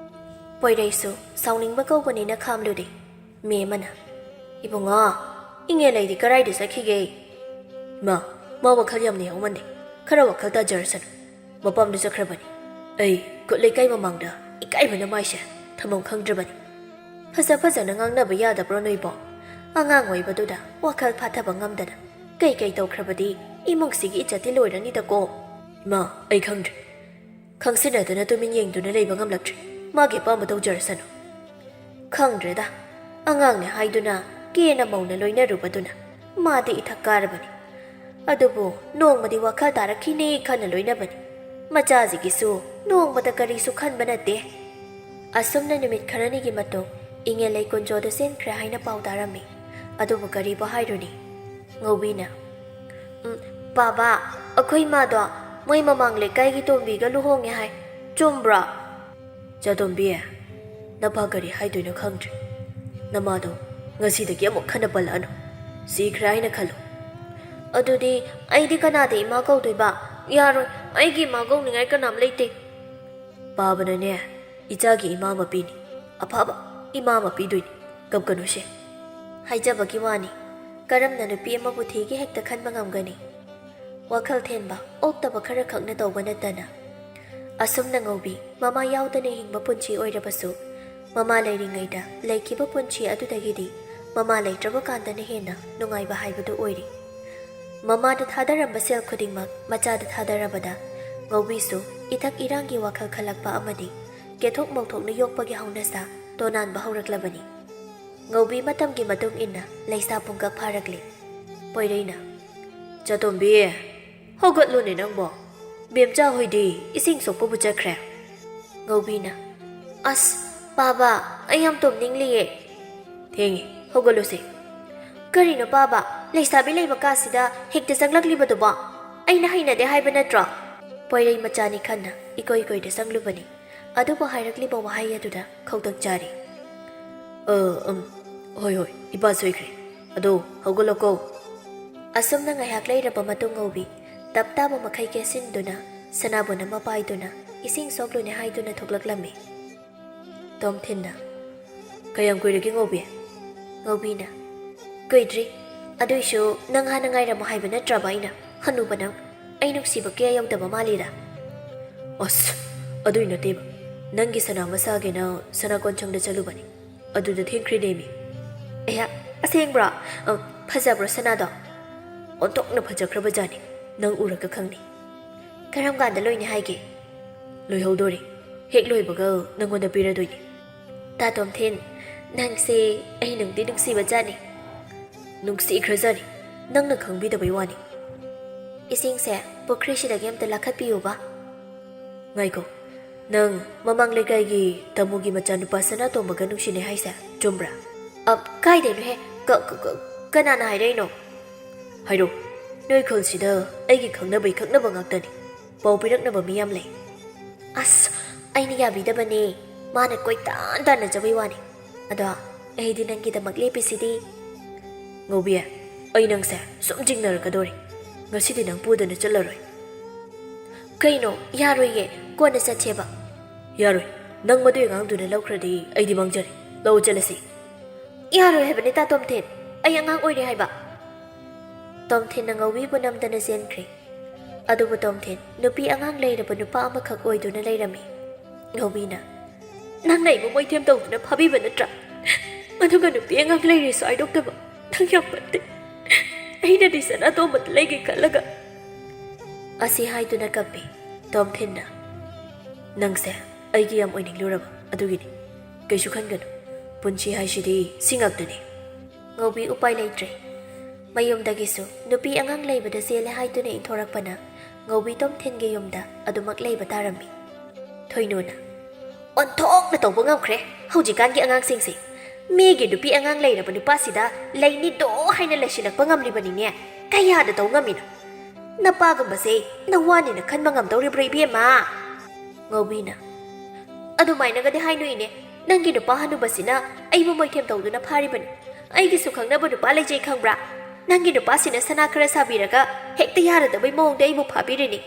ꯄꯣꯏꯔꯩꯁꯨ ꯁꯥꯎꯅꯤꯡꯕ ꯀꯧꯕꯅꯤꯅ ꯈꯥꯝꯂꯨꯔꯦ꯫ ꯃꯦꯝꯃꯅ, "ꯏꯕꯨꯡꯉꯣ, ꯏꯉꯦ ꯂꯩꯗꯤ ꯀꯔꯥꯏꯗ ꯆꯠꯈꯤꯒꯦ?" "ꯏꯃꯥ, ꯃꯥ ꯋꯥꯈꯜ ꯌꯥꯝꯅ ꯌꯥꯎꯃꯟꯗꯦ꯫ ꯈꯔ ꯋꯥꯈꯜ ꯇꯥꯖꯔꯁꯅꯨ꯫ ꯃꯄꯥꯝꯗ ꯆꯠꯈ꯭ꯔꯕꯅꯤ꯫ ꯑꯩ ꯈꯨꯠ ꯂꯩꯀꯥꯏ ꯃꯃꯥꯡꯗ ꯏꯀꯥꯏꯕꯅ ꯃꯥꯏꯁꯦ ꯊꯝꯐꯝ ꯈꯪꯗ꯭ꯔꯕꯅꯤ꯫" "ꯐꯖ ꯐꯖꯅ ꯉꯥꯡꯅꯕ ꯌꯥꯗꯕ꯭ꯔꯣ ꯅꯣꯏꯕꯣ? ꯑꯉꯥꯡ ꯑꯣꯏꯕꯗꯨꯗ ꯋꯥꯈꯜ ꯐꯥꯊꯕ ꯉꯝꯗꯅ ꯀꯩ ꯀꯩ ꯇꯧꯈ꯭ꯔꯕꯗꯤ ꯏꯃꯨꯡꯁꯤꯒꯤ ꯏꯖꯠꯇꯤ ꯂꯣꯏꯔꯅꯤꯗꯀꯣ꯫" "ꯏꯃꯥ, ꯑꯩ ꯈꯪꯗ꯭ꯔꯦ꯫ ꯈꯪꯁꯤꯟꯅꯗꯅ ꯇꯨꯃꯤꯟ ꯌꯦꯡꯗꯨꯅ ꯂꯩꯕ ꯉꯝꯂꯛꯇ꯭ꯔꯦ꯫ ꯃꯥꯒꯤ ꯑꯄꯥꯝꯕ ꯇꯧꯖꯔꯁꯅꯨ꯫" "ꯈꯪꯗ꯭ꯔꯦꯗ, ꯑꯉꯥꯡꯅꯦ ꯍꯥꯏꯗꯨꯅ ꯀꯦꯅ ꯃꯧꯅ ꯂꯣꯏꯅꯔꯨꯕꯗꯨꯅ ꯃꯥꯗꯤ ꯏꯊꯛ ꯀꯥꯔꯕꯅꯤ꯫ ꯑꯗꯨꯕꯨ ꯅꯣꯡꯃꯗꯤ ꯋꯥꯈꯜ ꯇꯥꯔꯛꯈꯤꯅꯤ ꯈꯟꯅ ꯂꯣꯏꯅꯕꯅꯤ꯫ ꯃꯆꯥꯁꯤꯒꯤꯁꯨ ꯅꯣꯡꯃꯇ ꯀꯔꯤꯁꯨ ꯈꯟꯕ ꯅꯠꯇꯦ꯫" ꯑꯁꯨꯝꯅ ꯅꯨꯃꯤꯠ ꯈꯔꯅꯤꯒꯤ ꯃꯇꯨꯡ ꯏꯉꯦꯜ ꯂꯩꯀꯨꯟꯖꯣꯗ ꯆꯦꯟꯈ꯭ꯔꯦ ꯍꯥꯏꯅ ꯄꯥꯎ ꯇꯥꯔꯝꯃꯤ꯫ ꯑꯗꯨꯕꯨ ꯀꯔꯤꯕꯨ ꯍꯥꯏꯔꯨꯅꯤ? ꯉꯧꯕꯤꯅ, "ꯎꯝ, ꯄꯥꯕ, ꯑꯩꯈꯣꯏ ꯏꯃꯥꯗꯣ ꯃꯣꯏ ꯃꯃꯥꯡ ꯂꯩꯀꯥꯏꯒꯤ ꯇꯣꯝꯕꯤꯒ ꯂꯨꯍꯣꯡꯉꯦ ꯍꯥꯏ꯫ ꯆꯨꯝꯕ꯭ꯔꯣ?" "ꯆꯥꯇꯣꯝꯕꯤ, ꯅꯄꯥ ꯀꯔꯤ ꯍꯥꯏꯗꯣꯏꯅꯣ ꯈꯪꯗ꯭ꯔꯦ꯫ ꯅꯃꯥꯗꯣ ꯉꯁꯤꯗꯒꯤ ꯑꯃꯨꯛ ꯍꯟꯅ ꯄꯜꯂꯛꯑꯅꯨ꯫ ꯁꯤꯈ꯭ꯔꯦ ꯍꯥꯏꯅ ꯈꯜꯂꯨ꯫" "ꯑꯗꯨꯗꯤ ꯑꯩꯗꯤ ꯀꯅꯥꯗ ꯏꯃꯥ ꯀꯧꯗꯣꯏꯕ? ꯌꯥꯔꯣꯏ, ꯑꯩꯒꯤ ꯏꯃꯥ ꯀꯧꯅꯤꯡꯉꯥꯏ ꯀꯅꯥꯝ ꯂꯩꯇꯦ꯫" "ꯄꯥꯕꯅꯅꯦ, ꯏꯆꯥꯒꯤ ꯏꯃꯥ ꯑꯃ ꯄꯤꯅꯤ꯫ ꯑꯐꯕ ꯏꯃꯥ ꯑꯃ ꯄꯤꯗꯣꯏꯅꯤ꯫ ꯀꯞꯀꯅꯨꯁꯦ꯫" ꯍꯥꯏꯖꯕꯒꯤ ꯋꯥꯅꯤ, ꯀꯔꯝꯅ ꯅꯨꯄꯤ ꯑꯃꯕꯨ ꯊꯤꯒꯦ ꯍꯦꯛꯇ ꯈꯟꯕ ꯉꯝꯒꯅꯤ? ꯋꯥꯈꯜ ꯊꯦꯟꯕ, ꯑꯣꯛꯇꯕ ꯈꯔ ꯈꯛꯅ ꯇꯧꯕ ꯅꯠꯇꯅ꯫ ꯑꯁꯨꯝꯅ ꯉꯧꯕꯤ ꯃꯃꯥ ꯌꯥꯎꯗꯅ ꯍꯤꯡꯕ ꯄꯨꯟꯁꯤ ꯑꯣꯏꯔꯕꯁꯨ, ꯃꯃꯥ ꯂꯩꯔꯤꯉꯩꯗ ꯂꯩꯈꯤꯕ ꯄꯨꯟꯁꯤ ꯑꯗꯨꯗꯒꯤꯗꯤ ꯃꯃꯥ ꯂꯩꯇ꯭ꯔꯕ ꯀꯥꯟꯗꯅ ꯍꯦꯟꯅ ꯅꯨꯡꯉꯥꯏꯕ ꯍꯥꯏꯕꯗꯨ ꯑꯣꯏꯔꯤ꯫ ꯃꯃꯥꯗ ꯊꯥꯗꯔꯝꯕ ꯁꯦꯜ ꯈꯨꯗꯤꯡꯃꯛ ꯃꯆꯥꯗ ꯊꯥꯗꯔꯕꯗ, ꯉꯧꯕꯤꯁꯨ ꯏꯊꯛ ꯏꯔꯥꯡꯒꯤ ꯋꯥꯈꯜ ꯈꯜꯂꯛꯄ ꯑꯃꯗꯤ ꯀꯦꯊꯣꯛ ꯃꯧꯊꯣꯛꯅ ꯌꯣꯛꯄꯒꯤ ꯍꯧꯅꯁꯥ ꯇꯣꯅꯥꯟꯕ ꯍꯧꯔꯛꯂꯕꯅꯤ꯫ ꯉꯧꯕꯤ ꯃꯇꯝꯒꯤ ꯃꯇꯨꯡ ꯏꯟꯅ ꯂꯩꯁꯥ ꯄꯨꯡꯀꯛ ꯐꯥꯔꯛꯂꯦ꯫ ꯄꯣꯏꯔꯩꯅ, "ꯆꯥꯇꯣꯝꯕꯤ, ꯍꯧꯒꯠꯂꯨꯅꯦ ꯅꯪꯕꯣ꯫ ꯕꯦꯝꯆꯥ ꯍꯣꯏꯗꯤ ꯏꯁꯤꯡ ꯁꯣꯛꯄꯕꯨ ꯆꯠꯈ꯭ꯔꯦ꯫" ꯉꯧꯕꯤꯅ, "ꯑꯁ, ꯄꯥꯕ, ꯑꯩ ꯌꯥꯝ ꯇꯨꯝꯅꯤꯡꯂꯤꯌꯦ꯫" "ꯊꯦꯡꯉꯦ, ꯍꯧꯒꯠꯂꯨꯁꯦ꯫" "ꯀꯔꯤꯅꯣ ꯄꯥꯕ? ꯂꯩꯁꯥꯕꯤ ꯂꯩꯕ ꯀꯥꯁꯤꯗ ꯍꯦꯛꯇ ꯆꯪꯂꯛꯂꯤꯕꯗꯨꯕꯣ? ꯑꯩꯅ ꯍꯩꯅꯗꯦ ꯍꯥꯏꯕ ꯅꯠꯇ꯭ꯔꯣ?" ꯄꯣꯏꯔꯩ ꯃꯆꯥꯅꯤ ꯈꯟꯅ ꯏꯀꯣꯏ ꯀꯣꯏꯗ ꯆꯪꯂꯨꯕꯅꯤ꯫ ꯑꯗꯨꯕꯨ ꯍꯥꯏꯔꯛꯂꯤꯕ ꯋꯥꯍꯩ ꯑꯗꯨꯗ ꯈꯧꯇꯛ ꯆꯥꯔꯤ꯫ "ꯑ, ꯎꯝ, ꯍꯣꯏ, ꯍꯣꯏ, ꯏꯄꯥ ꯁꯣꯏꯈ꯭ꯔꯦ꯫ ꯑꯗꯣ ꯍꯧꯒꯠꯂꯣꯀꯣ꯫" ꯑꯁꯨꯝꯅ ꯉꯥꯏꯍꯥꯛ ꯂꯩꯔꯕ ꯃꯇꯨꯡ ꯉꯧꯕꯤ ꯇꯞ ꯇꯥꯕ ꯃꯈꯩ ꯀꯦꯁꯤꯟꯗꯨꯅ ꯁꯅꯥꯕꯨꯟ ꯑꯃ ꯄꯥꯏꯗꯨꯅ ꯏꯁꯤꯡ ꯁꯣꯛꯂꯨꯅꯦ ꯍꯥꯏꯗꯨꯅ ꯊꯣꯛꯂꯛꯂꯝꯃꯤ꯫ ꯇꯣꯝꯊꯤꯟꯅ, "ꯀꯌꯥꯝ ꯀꯨꯏꯔꯒꯦ ꯉꯧꯕꯤ?" ꯉꯧꯕꯤꯅ, "ꯀꯨꯏꯗ꯭ꯔꯤ꯫ ꯑꯗꯨꯏꯁꯨ ꯅꯪ ꯍꯥꯟꯅ ꯉꯥꯏꯔꯝꯃꯣ ꯍꯥꯏꯕ ꯅꯠꯇ꯭ꯔꯕ ꯑꯩꯅ? ꯍꯅꯨꯕ ꯅꯪ, ꯑꯩ ꯅꯨꯡꯁꯤꯕ ꯀꯌꯥ ꯌꯧꯗꯕ ꯃꯥꯜꯂꯤꯔꯥ?" "ꯑꯁ, ꯑꯗꯨꯏ ꯅꯠꯇꯦꯕ꯫ ꯅꯪꯒꯤ ꯁꯅꯥ ꯃꯁꯥꯒꯤꯅ ꯁꯅꯥ ꯀꯣꯟꯁꯪꯗ ꯆꯠꯂꯨꯕꯅꯤ꯫ ꯑꯗꯨꯗ ꯊꯦꯡꯈ꯭ꯔꯤꯅꯦꯃꯤ꯫" "ꯑꯩꯍꯥ, ꯑꯁꯦꯡꯕ꯭ꯔꯣ? ꯑ, ꯐꯖꯕ꯭ꯔꯣ ꯁꯅꯥꯗꯣ?" "ꯑꯣꯟꯊꯣꯛꯅ ꯐꯖꯈ꯭ꯔꯕ ꯖꯥꯠꯅꯤ꯫ ꯅꯪ ꯎꯔꯒ ꯈꯪꯅꯤ꯫" "ꯀꯔꯝ ꯀꯥꯟꯗ ꯂꯣꯏꯅꯤ ꯍꯥꯏꯒꯦ?" "ꯂꯣꯏꯍꯧꯗꯣꯔꯦ꯫ ꯍꯦꯛ ꯂꯣꯏꯕꯒ ꯅꯪꯉꯣꯟꯗ ꯄꯤꯔꯗꯣꯏꯅꯤ꯫" "ꯇꯥ ꯇꯣꯝꯊꯤꯟ, ꯅꯪꯁꯦ ꯑꯩ ꯅꯨꯡꯗꯤ ꯅꯨꯡꯁꯤꯕ ꯖꯥꯠꯅꯤ꯫" "ꯅꯨꯡꯁꯤꯈ꯭ꯔꯖꯥꯠꯅꯤ꯫ ꯅꯪꯅ ꯈꯪꯕꯤꯗꯕꯩ ꯋꯥꯅꯤ꯫" "ꯏꯁꯤꯡꯁꯦ ꯄꯨꯈ꯭ꯔꯤꯁꯤꯗꯒꯤ ꯑꯝꯇ ꯂꯥꯈꯠꯄꯤꯌꯨꯕ꯫" "ꯉꯥꯏꯈꯣ, ꯅꯪ ꯃꯃꯥꯡ ꯂꯩꯀꯥꯏꯒꯤ ꯇꯥꯃꯣꯒꯤ ꯃꯆꯥꯅꯨꯄꯥ ꯁꯅꯥꯇꯣꯝꯕꯒ ꯅꯨꯡꯁꯤꯅꯩ ꯍꯥꯏꯁꯦ ꯆꯨꯝꯕ꯭ꯔꯥ?" "ꯑ, ꯀꯥꯏꯗꯩꯅꯣꯍꯦ? ꯀ-, ꯀ-, ꯀ-, ꯀꯅꯥꯅ ꯍꯥꯏꯔꯛꯏꯅꯣ?" "ꯍꯥꯏꯔꯣ, ꯅꯣꯏ ꯈꯨꯜꯁꯤꯗ ꯑꯩꯒꯤ ꯈꯪꯅꯕꯩ ꯈꯪꯅꯕ ꯉꯥꯛꯇꯅꯤ꯫ ꯄꯥꯎ ꯄꯤꯔꯛꯅꯕ ꯃꯤ ꯌꯥꯝ ꯂꯩ꯫" "ꯑꯁ, ꯑꯩꯅ ꯌꯥꯕꯤꯗꯕꯅꯦ꯫ ꯃꯥꯅ ꯀꯣꯏꯇꯥꯟ ꯇꯥꯟꯅꯖꯕꯩ ꯋꯥꯅꯤ꯫ ꯑꯗꯣ ꯑꯩꯗꯤ ꯅꯪꯒꯤꯗꯃꯛ ꯂꯦꯞꯄꯤꯁꯤꯗꯤ꯫" "ꯉꯧꯕꯤ, ꯑꯩ ꯅꯪꯁꯦ ꯁꯨꯝ ꯆꯤꯡꯅꯔꯛꯀꯗꯧꯔꯦ꯫ ꯉꯁꯤꯗꯤ ꯅꯪ ꯄꯨꯗꯅ ꯆꯠꯂꯔꯣꯏ꯫" "ꯀꯩꯅꯣ? ꯌꯥꯔꯣꯏꯌꯦ꯫ ꯀꯣꯟꯅ ꯆꯠꯁꯦꯕ꯫" "ꯌꯥꯔꯣꯏ꯫ ꯅꯪ ꯃꯗꯨꯏ ꯑꯉꯥꯡꯗꯨꯅ ꯂꯧꯈ꯭ꯔꯗꯤ ꯑꯩꯗꯤ ꯃꯥꯡꯖꯔꯦ꯫ ꯂꯧ ꯆꯠꯂꯁꯤ꯫" "ꯌꯥꯔꯣꯏ ꯍꯥꯏꯕꯅꯤ, ꯇꯥ ꯇꯣꯝꯊꯤꯟ꯫ ꯑꯩ ꯑꯉꯥꯡ ꯑꯣꯏꯔꯤ ꯍꯥꯏꯕ꯫" ꯇꯣꯝꯊꯤꯟꯅ ꯉꯧꯕꯤꯕꯨ ꯅꯝꯗꯅ ꯆꯦꯟꯈ꯭ꯔꯦ꯫ ꯑꯗꯨꯕꯨ ꯇꯣꯝꯊꯤꯟ ꯅꯨꯄꯤ ꯑꯉꯥꯡ ꯂꯩꯔꯕ ꯅꯨꯄꯥ ꯑꯃꯈꯛ ꯑꯣꯏꯗꯨꯅ ꯂꯩꯔꯝꯃꯤ꯫ ꯉꯧꯕꯤꯅ, "ꯅꯪꯅ ꯑꯩꯕꯨ ꯃꯣꯏꯊꯦꯝ ꯇꯧꯗꯨꯅ ꯐꯥꯕꯤꯕ ꯅꯠꯇ꯭ꯔꯥ? ꯑꯗꯨꯒ ꯅꯨꯄꯤ ꯑꯉꯥꯡ ꯂꯩꯔꯦꯁꯨ ꯍꯥꯏꯗꯣꯛꯇꯕ ꯅꯪ ꯌꯥꯝ ꯐꯠꯇꯦ꯫ ꯑꯩꯅꯗꯤ ꯁꯅꯥꯇꯣꯝꯕꯗ ꯂꯩꯒꯦ ꯈꯜꯂꯒ꯫" ꯑꯁꯤ ꯍꯥꯏꯗꯨꯅ ꯀꯞꯄꯤ ꯇꯣꯝꯊꯤꯟꯅ꯫ "ꯅꯪꯁꯦ ꯑꯩꯒꯤ ꯌꯥꯝ ꯑꯣꯏꯅꯤꯡꯂꯨꯔꯕ ꯑꯗꯨꯒꯤꯅꯤ꯫ ꯀꯩꯁꯨ ꯈꯟꯒꯅꯨ꯫ ꯄꯨꯟꯁꯤ ꯍꯥꯏꯁꯤꯗꯤ ꯁꯤ ꯉꯥꯛꯇꯅꯤ꯫" ꯉꯧꯕꯤ ꯎꯄꯥꯏ ꯂꯩꯇ꯭ꯔꯦ꯫ ꯃꯌꯨꯝꯗꯒꯤꯁꯨ ꯅꯨꯄꯤ ꯑꯉꯥꯡ ꯂꯩꯕꯗ ꯆꯦꯜꯂꯦ ꯍꯥꯏꯗꯨꯅ ꯏꯟꯊꯣꯔꯛꯄꯅ ꯉꯧꯕꯤ ꯇꯣꯝꯊꯤꯟꯒꯤ ꯌꯨꯝꯗ ꯑꯗꯨꯃꯛ ꯂꯩꯕ ꯇꯥꯔꯝꯃꯤ꯫ ꯊꯣꯏꯅꯨꯅ, "ꯑꯣꯟꯊꯣꯛꯅ ꯇꯧꯕ ꯉꯝꯈ꯭ꯔꯦ ꯍꯧꯖꯤꯛꯀꯥꯟꯒꯤ ꯑꯉꯥꯡꯁꯤꯡꯁꯦ꯫ ꯃꯤꯒꯤ ꯅꯨꯄꯤ ꯑꯉꯥꯡ ꯂꯩꯔꯕ ꯅꯨꯄꯥꯁꯤꯗ ꯂꯩꯅꯤꯗꯣ ꯍꯥꯏꯅ ꯂꯩꯁꯤꯜꯂꯛꯄ ꯉꯝꯂꯤꯕꯅꯤꯅꯦ꯫ ꯀꯌꯥꯗ ꯇꯧ ꯉꯝꯃꯤꯅꯣ? ꯅꯄꯥꯒꯨꯝꯕꯁꯦ ꯅꯋꯥꯅꯤꯅ ꯈꯟꯕ ꯉꯝꯗꯧꯔꯤꯕ꯭ꯔꯥ, ꯏꯕꯦꯝꯃ? ꯉꯧꯕꯤꯅ, ꯑꯗꯨꯃꯥꯏꯅꯒꯗꯤ ꯍꯥꯏꯅꯨ ꯏꯅꯦ꯫ ꯅꯪꯒꯤ ꯅꯨꯄꯥ ꯍꯅꯨꯕꯁꯤꯅ ꯑꯩꯕꯨ ꯃꯣꯏꯊꯦꯝ ꯇꯧꯗꯨꯅ ꯐꯥꯔꯤꯕꯅꯤ꯫ ꯑꯩꯒꯤꯁꯨ ꯈꯪꯅꯕ ꯅꯨꯄꯥ ꯂꯩꯖꯩ ꯈꯪꯕ꯭ꯔꯥ? ꯅꯪꯒꯤ ꯅꯨꯄꯥꯁꯤꯅ ꯁꯅꯥ ꯈꯔ ꯁꯥꯕꯤꯔꯒ ꯍꯦꯛꯇ ꯌꯥꯔꯗꯕꯩ ꯃꯑꯣꯡꯗ ꯑꯩꯕꯨ ꯐꯥꯕꯤꯔꯤꯅꯤ꯫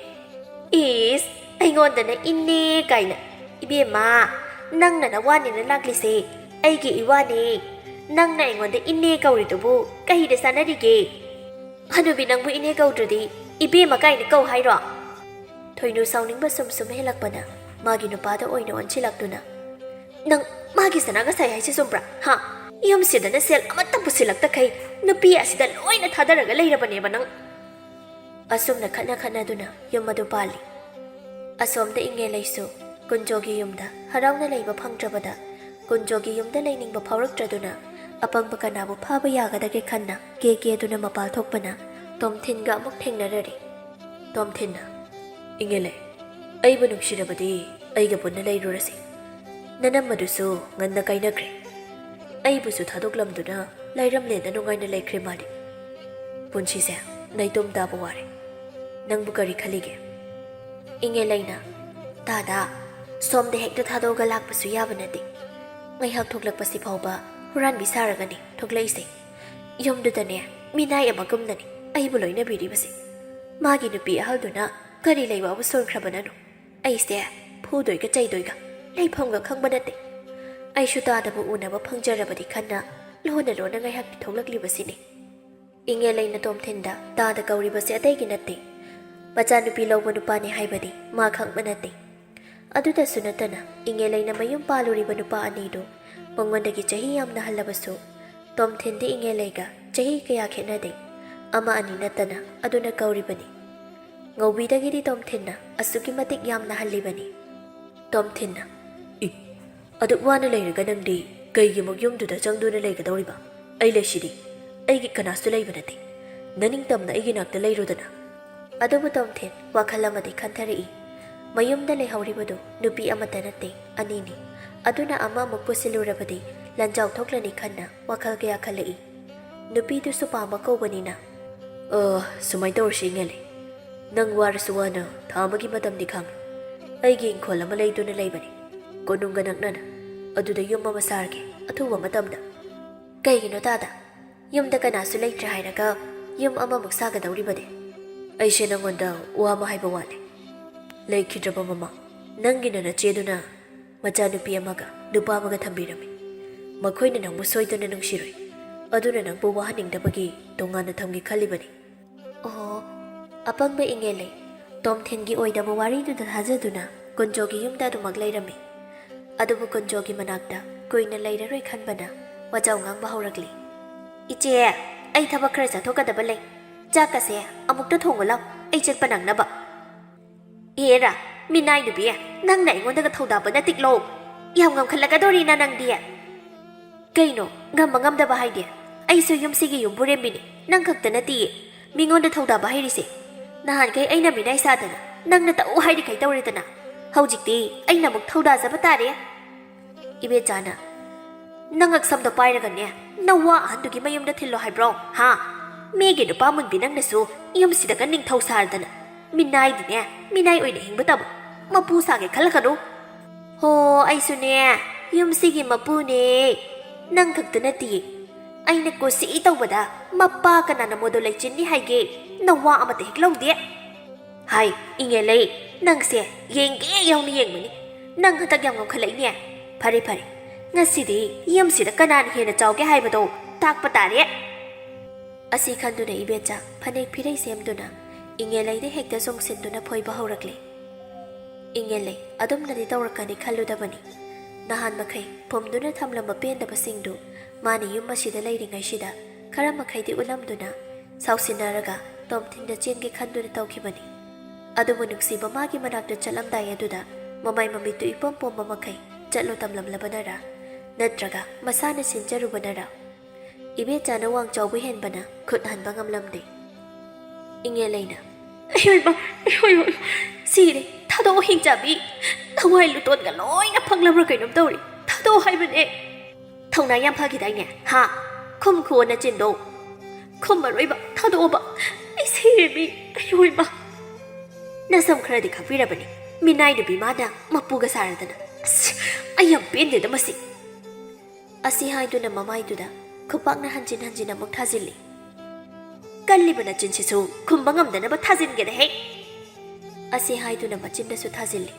ꯏꯁ, ꯑꯩꯉꯣꯟꯗꯅ ꯏꯅꯦ ꯀꯥꯏꯅ꯫ ꯏꯕꯦꯝꯃ, ꯅꯪꯅ ꯅꯋꯥꯅꯤꯅ ꯂꯥꯛꯂꯤꯁꯦ ꯑꯩꯒꯤ ꯏꯋꯥꯅꯦ꯫ ꯅꯪꯅ ꯑꯩꯉꯣꯟꯗ ꯏꯅꯦ ꯀꯧꯔꯤꯗꯨꯕꯨ ꯀꯩꯗ ꯆꯥꯟꯅꯔꯤꯒꯦ? ꯍꯅꯨꯕꯤ, ꯅꯪꯕꯨ ꯏꯅꯦ ꯀꯧꯗ꯭ꯔꯗꯤ ꯏꯕꯦꯝꯃ ꯀꯥꯏꯅ ꯀꯧ ꯍꯥꯏꯔꯣ? ꯊꯣꯏꯅꯨ ꯁꯥꯎꯅꯤꯡꯕ ꯁꯨꯝ ꯁꯨꯝ ꯍꯦꯜꯂꯛꯄꯅ ꯃꯥꯒꯤ ꯅꯨꯄꯥꯗ ꯑꯣꯏꯅ ꯑꯣꯟꯁꯤꯜꯂꯛꯇꯨꯅ, ꯅꯪ ꯃꯥꯒꯤ ꯁꯅꯥ ꯉꯁꯥꯏ ꯍꯥꯏꯁꯤ ꯆꯨꯝꯕ꯭ꯔꯥ? ꯍꯥ? ꯌꯨꯝꯁꯤꯗꯅ ꯁꯦꯜ ꯑꯃꯠꯇ ꯄꯨꯁꯤꯜꯂꯛꯇꯈꯩ ꯅꯨꯄꯤ ꯑꯁꯤꯗ ꯂꯣꯏꯅ ꯊꯥꯗꯔꯒ ꯂꯩꯔꯕꯅꯦꯕ ꯅꯪ꯫ ꯑꯁꯨꯝꯅ ꯈꯠꯅ ꯈꯠꯅꯗꯨꯅ ꯌꯨꯝ ꯑꯗꯨ ꯄꯥꯜꯂꯤ꯫ ꯑꯁꯣꯝꯗ ꯏꯉꯦꯂꯩꯁꯨ ꯀꯨꯟꯖꯣꯒꯤ ꯌꯨꯝꯗ ꯍꯔꯥꯎꯅ ꯂꯩꯕ ꯐꯪꯗ꯭ꯔꯕꯗ, ꯀꯨꯟꯖꯣꯒꯤ ꯌꯨꯝꯗ ꯂꯩꯅꯤꯡꯕ ꯐꯥꯎꯔꯛꯇ꯭ꯔꯗꯨꯅ, ꯑꯄꯪꯕ ꯀꯅꯥꯕꯨ ꯐꯥꯕ ꯌꯥꯒꯗꯒꯦ ꯈꯟꯅ ꯀꯦ ꯀꯦꯗꯨꯅ ꯃꯄꯥꯜ ꯊꯣꯛꯄꯅ ꯇꯣꯝꯊꯤꯟꯒ ꯑꯃꯨꯛ ꯊꯦꯡꯅꯔꯔꯤ꯫ ꯇꯣꯝꯊꯤꯟꯅ, "ꯏꯉꯦꯂꯩ, ꯑꯩꯕꯨ ꯅꯨꯡꯁꯤꯔꯕꯗꯤ ꯑꯩꯒ ꯄꯨꯟꯅ ꯂꯩꯔꯨꯔꯁꯤ꯫ ꯅꯅꯝꯃꯗꯨꯁꯨ ꯉꯟꯅ ꯀꯥꯏꯅꯈ꯭ꯔꯦ꯫ ꯑꯩꯕꯨꯁꯨ ꯊꯥꯗꯣꯛꯂꯝꯗꯨꯅ ꯂꯥꯏꯔꯝꯂꯦꯟꯗ ꯅꯨꯡꯉꯥꯏꯅ ꯂꯩꯈ꯭ꯔꯦ ꯃꯥꯗꯤ꯫ ꯄꯨꯟꯁꯤꯁꯦ ꯅꯥꯏꯇꯣꯝ ꯇꯥꯕ ꯋꯥꯔꯦ꯫ ꯅꯪꯕꯨ ꯀꯔꯤ ꯈꯜꯂꯤꯒꯦ?" ꯏꯉꯦꯂꯩꯅ, "ꯇꯥꯗ, ꯁꯣꯝꯗ ꯍꯦꯛꯇ ꯊꯥꯗꯣꯛꯑꯒ ꯂꯥꯛꯄꯁꯨ ꯌꯥꯕ ꯅꯠꯇꯦ꯫ ꯉꯥꯏꯍꯥꯛ ꯊꯣꯛꯂꯛꯄꯁꯤ ꯐꯥꯎꯕ ꯍꯨꯔꯥꯟꯕꯤ ꯁꯥꯔꯒꯅꯤ ꯊꯣꯛꯂꯛꯏꯁꯦ꯫ ꯌꯨꯝꯗꯨꯗꯅꯦ ꯃꯤꯅꯥꯏ ꯑꯃꯒꯨꯝꯅꯅꯤ ꯑꯩꯕꯨ ꯂꯣꯏꯅꯕꯤꯔꯤꯕꯁꯦ꯫ ꯃꯥꯒꯤ ꯅꯨꯄꯤ ꯑꯍꯜꯗꯨꯅ ꯀꯔꯤ ꯂꯩꯕꯥꯛꯕꯨ ꯁꯣꯟꯈ꯭ꯔꯕꯅꯅꯣ? ꯑꯩꯁꯦ ꯐꯨꯗꯣꯏꯒ ꯆꯩꯗꯣꯏꯒ ꯂꯩꯐꯝꯒ ꯈꯪꯕ ꯅꯠꯇꯦ꯫ ꯑꯩꯁꯨ ꯇꯥꯗꯕꯨ ꯎꯅꯕ ꯐꯪꯖꯔꯕꯗꯤ ꯈꯟꯅ ꯂꯣꯟꯅ ꯂꯣꯟꯅ ꯉꯥꯏꯍꯥꯛꯇꯤ ꯊꯣꯛꯂꯛꯂꯤꯕꯁꯤꯅꯤ꯫" ꯏꯉꯦꯂꯩꯅ ꯇꯣꯝꯊꯤꯟꯗ ꯇꯥꯗ ꯀꯧꯔꯤꯕꯁꯤ ꯑꯇꯩꯒꯤ ꯅꯠꯇꯦ꯫ ꯃꯆꯥꯅꯨꯄꯤ ꯂꯧꯕ ꯅꯨꯄꯥꯅꯤ ꯍꯥꯏꯕꯗꯤ ꯃꯥ ꯈꯪꯕ ꯅꯠꯇꯦ꯫ ꯑꯗꯨꯗꯁꯨ ꯅꯠꯇꯅ ꯏꯉꯦꯂꯩꯅ ꯃꯌꯨꯝ ꯄꯥꯜꯂꯨꯔꯤꯕ ꯅꯨꯄꯥ ꯑꯅꯤꯗꯨ ꯃꯉꯣꯟꯗꯒꯤ ꯆꯍꯤ ꯌꯥꯝꯅ ꯍꯜꯂꯕꯁꯨ, ꯇꯣꯝꯊꯤꯟꯗꯤ ꯏꯉꯦꯂꯩꯒ ꯆꯍꯤ ꯀꯌꯥ ꯈꯦꯠꯅꯗꯦ꯫ ꯑꯃ ꯑꯅꯤ ꯅꯠꯇꯅ ꯑꯗꯨꯅ ꯀꯧꯔꯤꯕꯅꯤ꯫ ꯉꯧꯕꯤꯗꯒꯤꯗꯤ ꯇꯣꯝꯊꯤꯟꯅ ꯑꯁꯨꯛꯀꯤ ꯃꯇꯤꯛ ꯌꯥꯝꯅ ꯍꯜꯂꯤꯕꯅꯤ꯫ ꯇꯣꯝꯊꯤꯟꯅ, "ꯏ, ꯑꯗꯨꯛ ꯋꯥꯅ ꯂꯩꯔꯒ ꯅꯪꯗꯤ ꯀꯩꯒꯤꯃꯨꯛ ꯌꯨꯝꯗꯨꯗ ꯆꯪꯗꯨꯅ ꯂꯩꯒꯗꯧꯔꯤꯕ? ꯑꯩ ꯂꯩꯁꯤꯗꯤ꯫ ꯑꯩꯒꯤ ꯀꯅꯥꯁꯨ ꯂꯩꯕ ꯅꯠꯇꯦ꯫ ꯅꯅꯤꯡꯇꯝꯅ ꯑꯩꯒꯤ ꯅꯥꯛꯇ ꯂꯩꯔꯨꯗꯅ꯫" ꯑꯗꯨꯕꯨ ꯇꯣꯝꯊꯤꯟ ꯋꯥꯈꯜ ꯑꯃꯗꯤ ꯈꯟꯊꯔꯛꯏ꯫ ꯃꯌꯨꯝꯗ ꯂꯩꯍꯧꯔꯤꯕꯗꯨ ꯅꯨꯄꯤ ꯑꯃꯠꯇ ꯅꯠꯇꯦ, ꯑꯅꯤꯅꯤ꯫ ꯑꯗꯨꯅ ꯑꯃ ꯑꯃꯨꯛ ꯄꯨꯁꯤꯜꯂꯨꯔꯕꯗꯤ ꯂꯥꯟꯖꯥꯎ ꯊꯣꯛꯂꯅꯤ ꯈꯟꯅ ꯋꯥꯈꯜ ꯀꯌꯥ ꯈꯜꯂꯛꯏ꯫ ꯅꯨꯄꯤꯗꯨꯁꯨ ꯄꯥꯝꯕ ꯀꯧꯕꯅꯤꯅ꯫ ꯑ, ꯁꯨꯃꯥꯏꯅ ꯇꯧꯔꯁꯤ, ꯏꯉꯦꯜꯂꯩ꯫ ꯅꯪ ꯋꯥꯔꯁꯨ ꯋꯥꯅ ꯊꯥ ꯑꯃꯒꯤ ꯃꯇꯝꯗꯤ ꯈꯥꯡꯉꯨ꯫ ꯑꯩꯒꯤ ꯏꯪꯈꯣꯜ ꯑꯃ ꯂꯩꯗꯨꯅ ꯂꯩꯕꯅꯤ, ꯀꯣꯅꯨꯡꯒ ꯅꯛꯅꯅ꯫ ꯑꯗꯨꯗ ꯌꯨꯝ ꯑꯃ ꯁꯥꯔꯒꯦ, ꯑꯊꯨꯕ ꯃꯇꯝꯗ꯫ ꯀꯩꯒꯤꯅꯣ ꯇꯥꯗ? ꯌꯨꯝꯗ ꯀꯅꯥꯁꯨ ꯂꯩꯇ꯭ꯔꯦ ꯍꯥꯏꯔꯒ ꯌꯨꯝ ꯑꯃꯃꯨꯛ ꯁꯥꯒꯗꯧꯔꯤꯕꯗꯤ? ꯑꯩꯁꯦ ꯅꯪꯉꯣꯟꯗ ꯋꯥ ꯑꯃ ꯍꯥꯏꯕ ꯋꯥꯠꯂꯦ꯫ ꯂꯩꯈꯤꯗ꯭ꯔꯕ ꯃꯃꯥ, ꯅꯪꯒꯤꯅ ꯅꯆꯦꯗꯨꯅ ꯃꯆꯥꯅꯨꯄꯤ ꯑꯃꯒ ꯅꯨꯄꯥ ꯑꯃꯒ ꯊꯝꯕꯤꯔꯝꯃꯤ꯫ ꯃꯈꯣꯏꯅ ꯅꯪꯕꯨ ꯁꯣꯏꯗꯅ ꯅꯨꯡꯁꯤꯔꯣꯏ꯫ ꯑꯗꯨꯅ ꯅꯪꯕꯨ ꯋꯥꯍꯟꯅꯤꯡꯗꯕꯒꯤ ꯇꯣꯉꯥꯟꯅ ꯊꯝꯒꯦ ꯈꯜꯂꯤꯕꯅꯤ꯫ ꯑꯣꯍꯣ, ꯑꯄꯪꯕ ꯏꯉꯦꯜꯂꯩ, ꯇꯣꯝꯊꯤꯟꯒꯤ ꯑꯣꯏꯗꯕ ꯋꯥꯔꯤꯗꯨꯗ ꯊꯥꯖꯗꯨꯅ ꯀꯨꯟꯖꯣꯒꯤ ꯌꯨꯝꯗ ꯑꯗꯨꯃꯛ ꯂꯩꯔꯝꯃꯤ꯫ ꯑꯗꯨꯕꯨ ꯀꯨꯟꯖꯣꯒꯤ ꯃꯅꯥꯛꯇ ꯀꯨꯏꯅ ꯂꯩꯔꯔꯣꯏ ꯈꯟꯕꯅ ꯋꯥꯖꯥꯎ ꯉꯥꯡꯕ ꯍꯧꯔꯛꯂꯤ꯫ "ꯏꯆꯦ, ꯑꯩ ꯊꯕꯛ ꯈꯔ ꯆꯠꯊꯣꯛꯀꯗꯕ ꯂꯩ꯫ ꯆꯥꯛꯀꯁꯦ ꯑꯃꯨꯛꯇ ꯊꯣꯡꯉꯨ ꯂꯥꯎ, ꯑꯩ ꯆꯠꯄ ꯅꯪꯅꯕ꯫" "ꯑꯦꯔꯥ, ꯃꯤꯅꯥꯏ ꯅꯨꯄꯤ, ꯅꯪꯅ ꯑꯩꯉꯣꯟꯗꯒ ꯊꯧꯗꯥꯕ ꯅꯇꯤꯛꯂꯣ? ꯌꯥꯝ ꯉꯝꯈꯠꯂꯛꯀꯗꯧꯔꯤꯅ ꯅꯪꯗꯤ꯫ ꯀꯩꯅꯣ, ꯉꯝꯕ ꯉꯝꯗꯕ ꯍꯥꯏꯗꯤ? ꯑꯩꯁꯨ ꯌꯨꯝꯁꯤꯒꯤ ꯌꯨꯝꯕꯨꯔꯦꯝꯕꯤꯅꯤ, ꯅꯪ ꯈꯛꯇ ꯅꯠꯇꯤꯌꯦ ꯃꯤꯉꯣꯟꯗ ꯊꯧꯗꯥꯕ ꯍꯩꯔꯤꯁꯦ꯫ ꯅꯍꯥꯟꯈꯩ ꯑꯩꯅ ꯃꯤꯅꯥꯏ ꯁꯥꯗꯅ ꯅꯪꯅ ꯇꯧ ꯍꯥꯏꯔꯤꯈꯩ ꯇꯧꯔꯦꯗꯅ꯫ ꯍꯧꯖꯤꯛꯇꯤ ꯑꯩꯅ ꯑꯃꯨꯛ ꯊꯧꯗꯥꯖꯕ ꯇꯥꯔꯦ꯫" ꯏꯕꯦꯆꯥꯅ, "ꯅꯪ ꯉꯛꯁꯝꯗꯣ ꯄꯥꯏꯔꯒꯅꯦ, ꯅꯋꯥ ꯑꯍꯟꯗꯨꯒꯤ ꯃꯌꯨꯝꯗ ꯊꯤꯜꯂꯣ ꯍꯥꯏꯕ꯭ꯔꯣ, ꯍꯥ? ꯃꯤꯒꯤ ꯅꯨꯄꯥ ꯃꯨꯟꯕꯤ ꯅꯪꯅꯁꯨ ꯌꯨꯝꯁꯤꯗꯒ ꯅꯤꯡꯊꯧ ꯁꯥꯔꯗꯅ꯫ ꯃꯤꯅꯥꯏꯗꯤꯅꯦ, ꯃꯤꯅꯥꯏ ꯑꯣꯏꯅ ꯍꯤꯡꯕ ꯇꯝꯃꯨ, ꯃꯄꯨ ꯁꯥꯒꯦ ꯈꯜꯂꯛꯀꯅꯨ꯫" "ꯍꯣ, ꯑꯩꯁꯨꯅꯦ, ꯌꯨꯝꯁꯤꯒꯤ ꯃꯄꯨꯅꯦ, ꯅꯪ ꯈꯛꯇ ꯅꯠꯇꯤꯌꯦ꯫ ꯑꯩꯅ ꯀꯨꯁꯤ ꯇꯧꯕꯗ ꯃꯄꯥ ꯀꯅꯥꯅ ꯃꯣꯗꯣ ꯂꯩꯆꯤꯟꯅꯤ ꯍꯥꯏꯒꯦ? ꯅꯋꯥ ꯑꯃꯇ ꯍꯦꯛ ꯂꯧꯗꯦ꯫" "ꯍꯥꯏ, ꯏꯉꯦꯜꯂꯩ, ꯅꯪꯁꯦ ꯌꯦꯡꯒꯦ ꯌꯥꯎꯅ ꯌꯦꯡꯕꯅꯤ꯫ ꯅꯪ ꯍꯟꯗꯛ ꯌꯥꯝ ꯉꯝꯈꯠꯂꯛꯏꯅꯦ꯫ ꯐꯔꯦ, ꯐꯔꯦ, ꯉꯁꯤꯗꯤ ꯌꯨꯝꯁꯤꯗ ꯀꯅꯥꯅ ꯍꯦꯟꯅ ꯆꯥꯎꯒꯦ ꯍꯥꯏꯕꯗꯣ ꯇꯥꯛꯄ ꯇꯥꯔꯦ꯫" ꯑꯁꯤ ꯈꯟꯗꯨꯅ ꯏꯕꯦꯆꯥ ꯐꯅꯦꯛ ꯐꯤꯔꯩ ꯁꯦꯝꯗꯨꯅ ꯏꯉꯦꯜꯂꯩꯗ ꯍꯦꯛꯇ ꯆꯣꯡꯁꯤꯟꯗꯨꯅ ꯐꯣꯏꯕ ꯍꯧꯔꯛꯂꯦ꯫ ꯏꯉꯦꯜꯂꯩ ꯑꯗꯨꯝꯅꯗꯤ ꯇꯧꯔꯛꯀꯅꯤ ꯈꯜꯂꯨꯗꯕꯅꯤ꯫ ꯅꯍꯥꯟ ꯃꯈꯩ ꯐꯨꯝꯗꯨꯅ ꯊꯝꯂꯝꯕ ꯄꯦꯟꯗꯕꯁꯤꯡꯗꯨ ꯃꯥꯅ ꯌꯨꯝ ꯑꯁꯤꯗ ꯂꯩꯔꯤꯉꯩꯁꯤꯗ ꯈꯔ ꯃꯈꯩꯗꯤ ꯎꯠꯂꯝꯗꯨꯅ ꯁꯥꯎꯁꯤꯟꯅꯔꯒ ꯇꯣꯝꯊꯤꯟꯗ ꯆꯦꯟꯒꯦ ꯈꯟꯗꯨꯅ ꯇꯧꯈꯤꯕꯅꯤ꯫ ꯑꯗꯨꯕꯨ ꯅꯨꯡꯁꯤꯕ ꯃꯥꯒꯤ ꯃꯅꯥꯛꯇ ꯆꯠꯂꯝꯗꯥꯏ ꯑꯗꯨꯗ ꯃꯃꯥꯏ ꯃꯃꯤꯠꯇꯨ ꯏꯄꯣꯝ ꯄꯣꯝꯕ ꯃꯈꯩ ꯆꯠꯂꯣ ꯇꯝꯂꯝꯂꯕꯅꯔꯥ, ꯅꯠꯇ꯭ꯔꯒ ꯃꯁꯥꯅ ꯁꯤꯟꯖꯔꯨꯕꯅꯔꯥ? ꯏꯕꯦꯆꯥꯅ ꯋꯥꯡ ꯆꯥꯎꯕ ꯍꯦꯟꯕꯅ ꯈꯨꯠ ꯍꯟꯕ ꯉꯝꯂꯝꯗꯦ꯫ ꯏꯉꯦꯜꯂꯩꯅ, "ꯑꯩ ꯑꯣꯏꯕ, ꯑꯩ ꯑꯣꯏꯕ, ꯁꯤꯔꯦ, ꯊꯥꯗꯣꯛꯑꯣ ꯍꯤꯡꯆꯥꯕꯤ꯫ ꯊꯋꯥꯏ ꯂꯨꯇꯣꯟꯒ ꯂꯣꯏꯅ ꯐꯪꯂꯕ꯭ꯔꯥ ꯀꯩꯅꯣꯝ ꯇꯧꯔꯦ꯫ ꯊꯥꯗꯣꯛꯑꯣ ꯍꯥꯏꯕꯅꯦ꯫" ꯊꯧꯅꯥ ꯌꯥꯝ ꯐꯈꯤꯗꯥꯏꯅꯦ? ꯍꯥ? ꯈꯨꯝ ꯈꯨꯑꯣ ꯅꯆꯤꯟꯗꯣ꯫ ꯈꯨꯝꯃꯔꯣꯏꯕ, ꯊꯥꯗꯣꯛꯑꯣꯕ꯫ ꯑꯩ ꯁꯤꯔꯦ ꯃꯤ, ꯑꯌꯣꯏꯕ꯫ ꯅꯁꯝ ꯈꯔꯗꯤ ꯈꯥꯛꯄꯤꯔꯕꯅꯤ, ꯃꯤꯅꯥꯏ ꯅꯨꯄꯤ ꯃꯥꯅ ꯃꯄꯨꯒ ꯁꯥꯔꯗꯅ꯫ ꯑꯁ, ꯑꯩ ꯌꯥꯝ ꯄꯦꯟꯗꯦꯗ ꯃꯁꯤ꯫ ꯑꯁꯤ ꯍꯥꯏꯗꯨꯅ ꯃꯃꯥꯏꯗꯨꯗ ꯈꯨꯄꯥꯛꯅ ꯍꯟꯖꯤꯟ ꯍꯟꯖꯤꯟ ꯑꯃꯨꯛ ꯊꯥꯖꯤꯜꯂꯤ꯫ ꯀꯜꯂꯤꯕ ꯅꯆꯤꯟꯁꯤꯁꯨ ꯈꯨꯝꯕ ꯉꯝꯗꯅꯕ ꯊꯥꯖꯤꯟꯒꯦꯗ ꯍꯦꯛ꯫ ꯑꯁꯤ ꯍꯥꯏꯗꯨꯅ ꯃꯆꯤꯟꯗꯁꯨ ꯊꯥꯖꯤꯜꯂꯤ꯫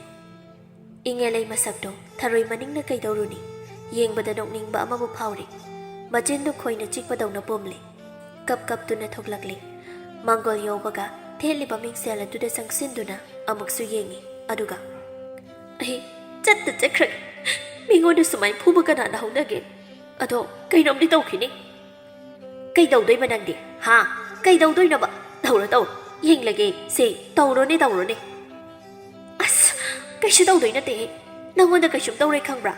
ꯏꯉꯦꯂꯩ ꯃꯁꯛꯇꯣ ꯊꯔꯣꯏ ꯃꯅꯤꯡꯅ ꯀꯩꯗꯧꯔꯨꯅꯤ? ꯌꯦꯡꯕꯗ ꯅꯣꯛꯅꯤꯡꯕ ꯑꯃꯕꯨ ꯐꯥꯎꯔꯤ꯫ ꯃꯆꯤꯟꯗꯨ ꯈꯣꯏꯅ ꯆꯤꯛꯄꯗꯧꯅ ꯄꯣꯝꯂꯤ꯫ ꯀꯞ ꯀꯞꯇꯨꯅ ꯊꯣꯛꯂꯛꯂꯤ꯫ ꯃꯥꯡꯒꯣꯜ ꯌꯧꯕꯒ ꯊꯦꯠꯂꯤꯕ ꯃꯤꯡꯁꯦꯜ ꯑꯗꯨꯗ ꯆꯪꯁꯤꯟꯗꯨꯅ ꯑꯃꯨꯛꯁꯨ ꯌꯦꯡꯉꯤ꯫ ꯑꯗꯨꯒ, "ꯑꯩ ꯆꯠꯇ ꯆꯠꯈ꯭ꯔꯒꯦ꯫ ꯃꯤꯉꯣꯟꯗ ꯁꯨꯃꯥꯏꯅ ꯐꯨꯕ ꯀꯅꯥꯅ ꯍꯧꯅꯒꯦ? ꯑꯗꯣ ꯀꯩꯅꯣꯝꯗꯤ ꯇꯧꯈꯤꯅꯤ꯫" "ꯀꯩꯗꯧꯗꯣꯏꯕ ꯅꯪꯗꯤ? ꯍꯥ? ꯀꯩꯗꯧꯗꯣꯏꯅꯣꯕ? ꯇꯧꯔꯣ, ꯇꯧꯔꯣ꯫ ꯌꯦꯡꯂꯒꯦ꯫ ꯁꯦ, ꯇꯧꯔꯣꯅꯦ, ꯇꯧꯔꯣꯅꯦ꯫" "ꯑꯁ, ꯀꯩꯁꯨ ꯇꯧꯗꯣꯏ ꯅꯠꯇꯦꯍꯦ꯫ ꯅꯪꯉꯣꯟꯗ ꯀꯩꯁꯨꯝ ꯇꯧꯔꯣꯏ ꯈꯪꯕ꯭ꯔꯥ?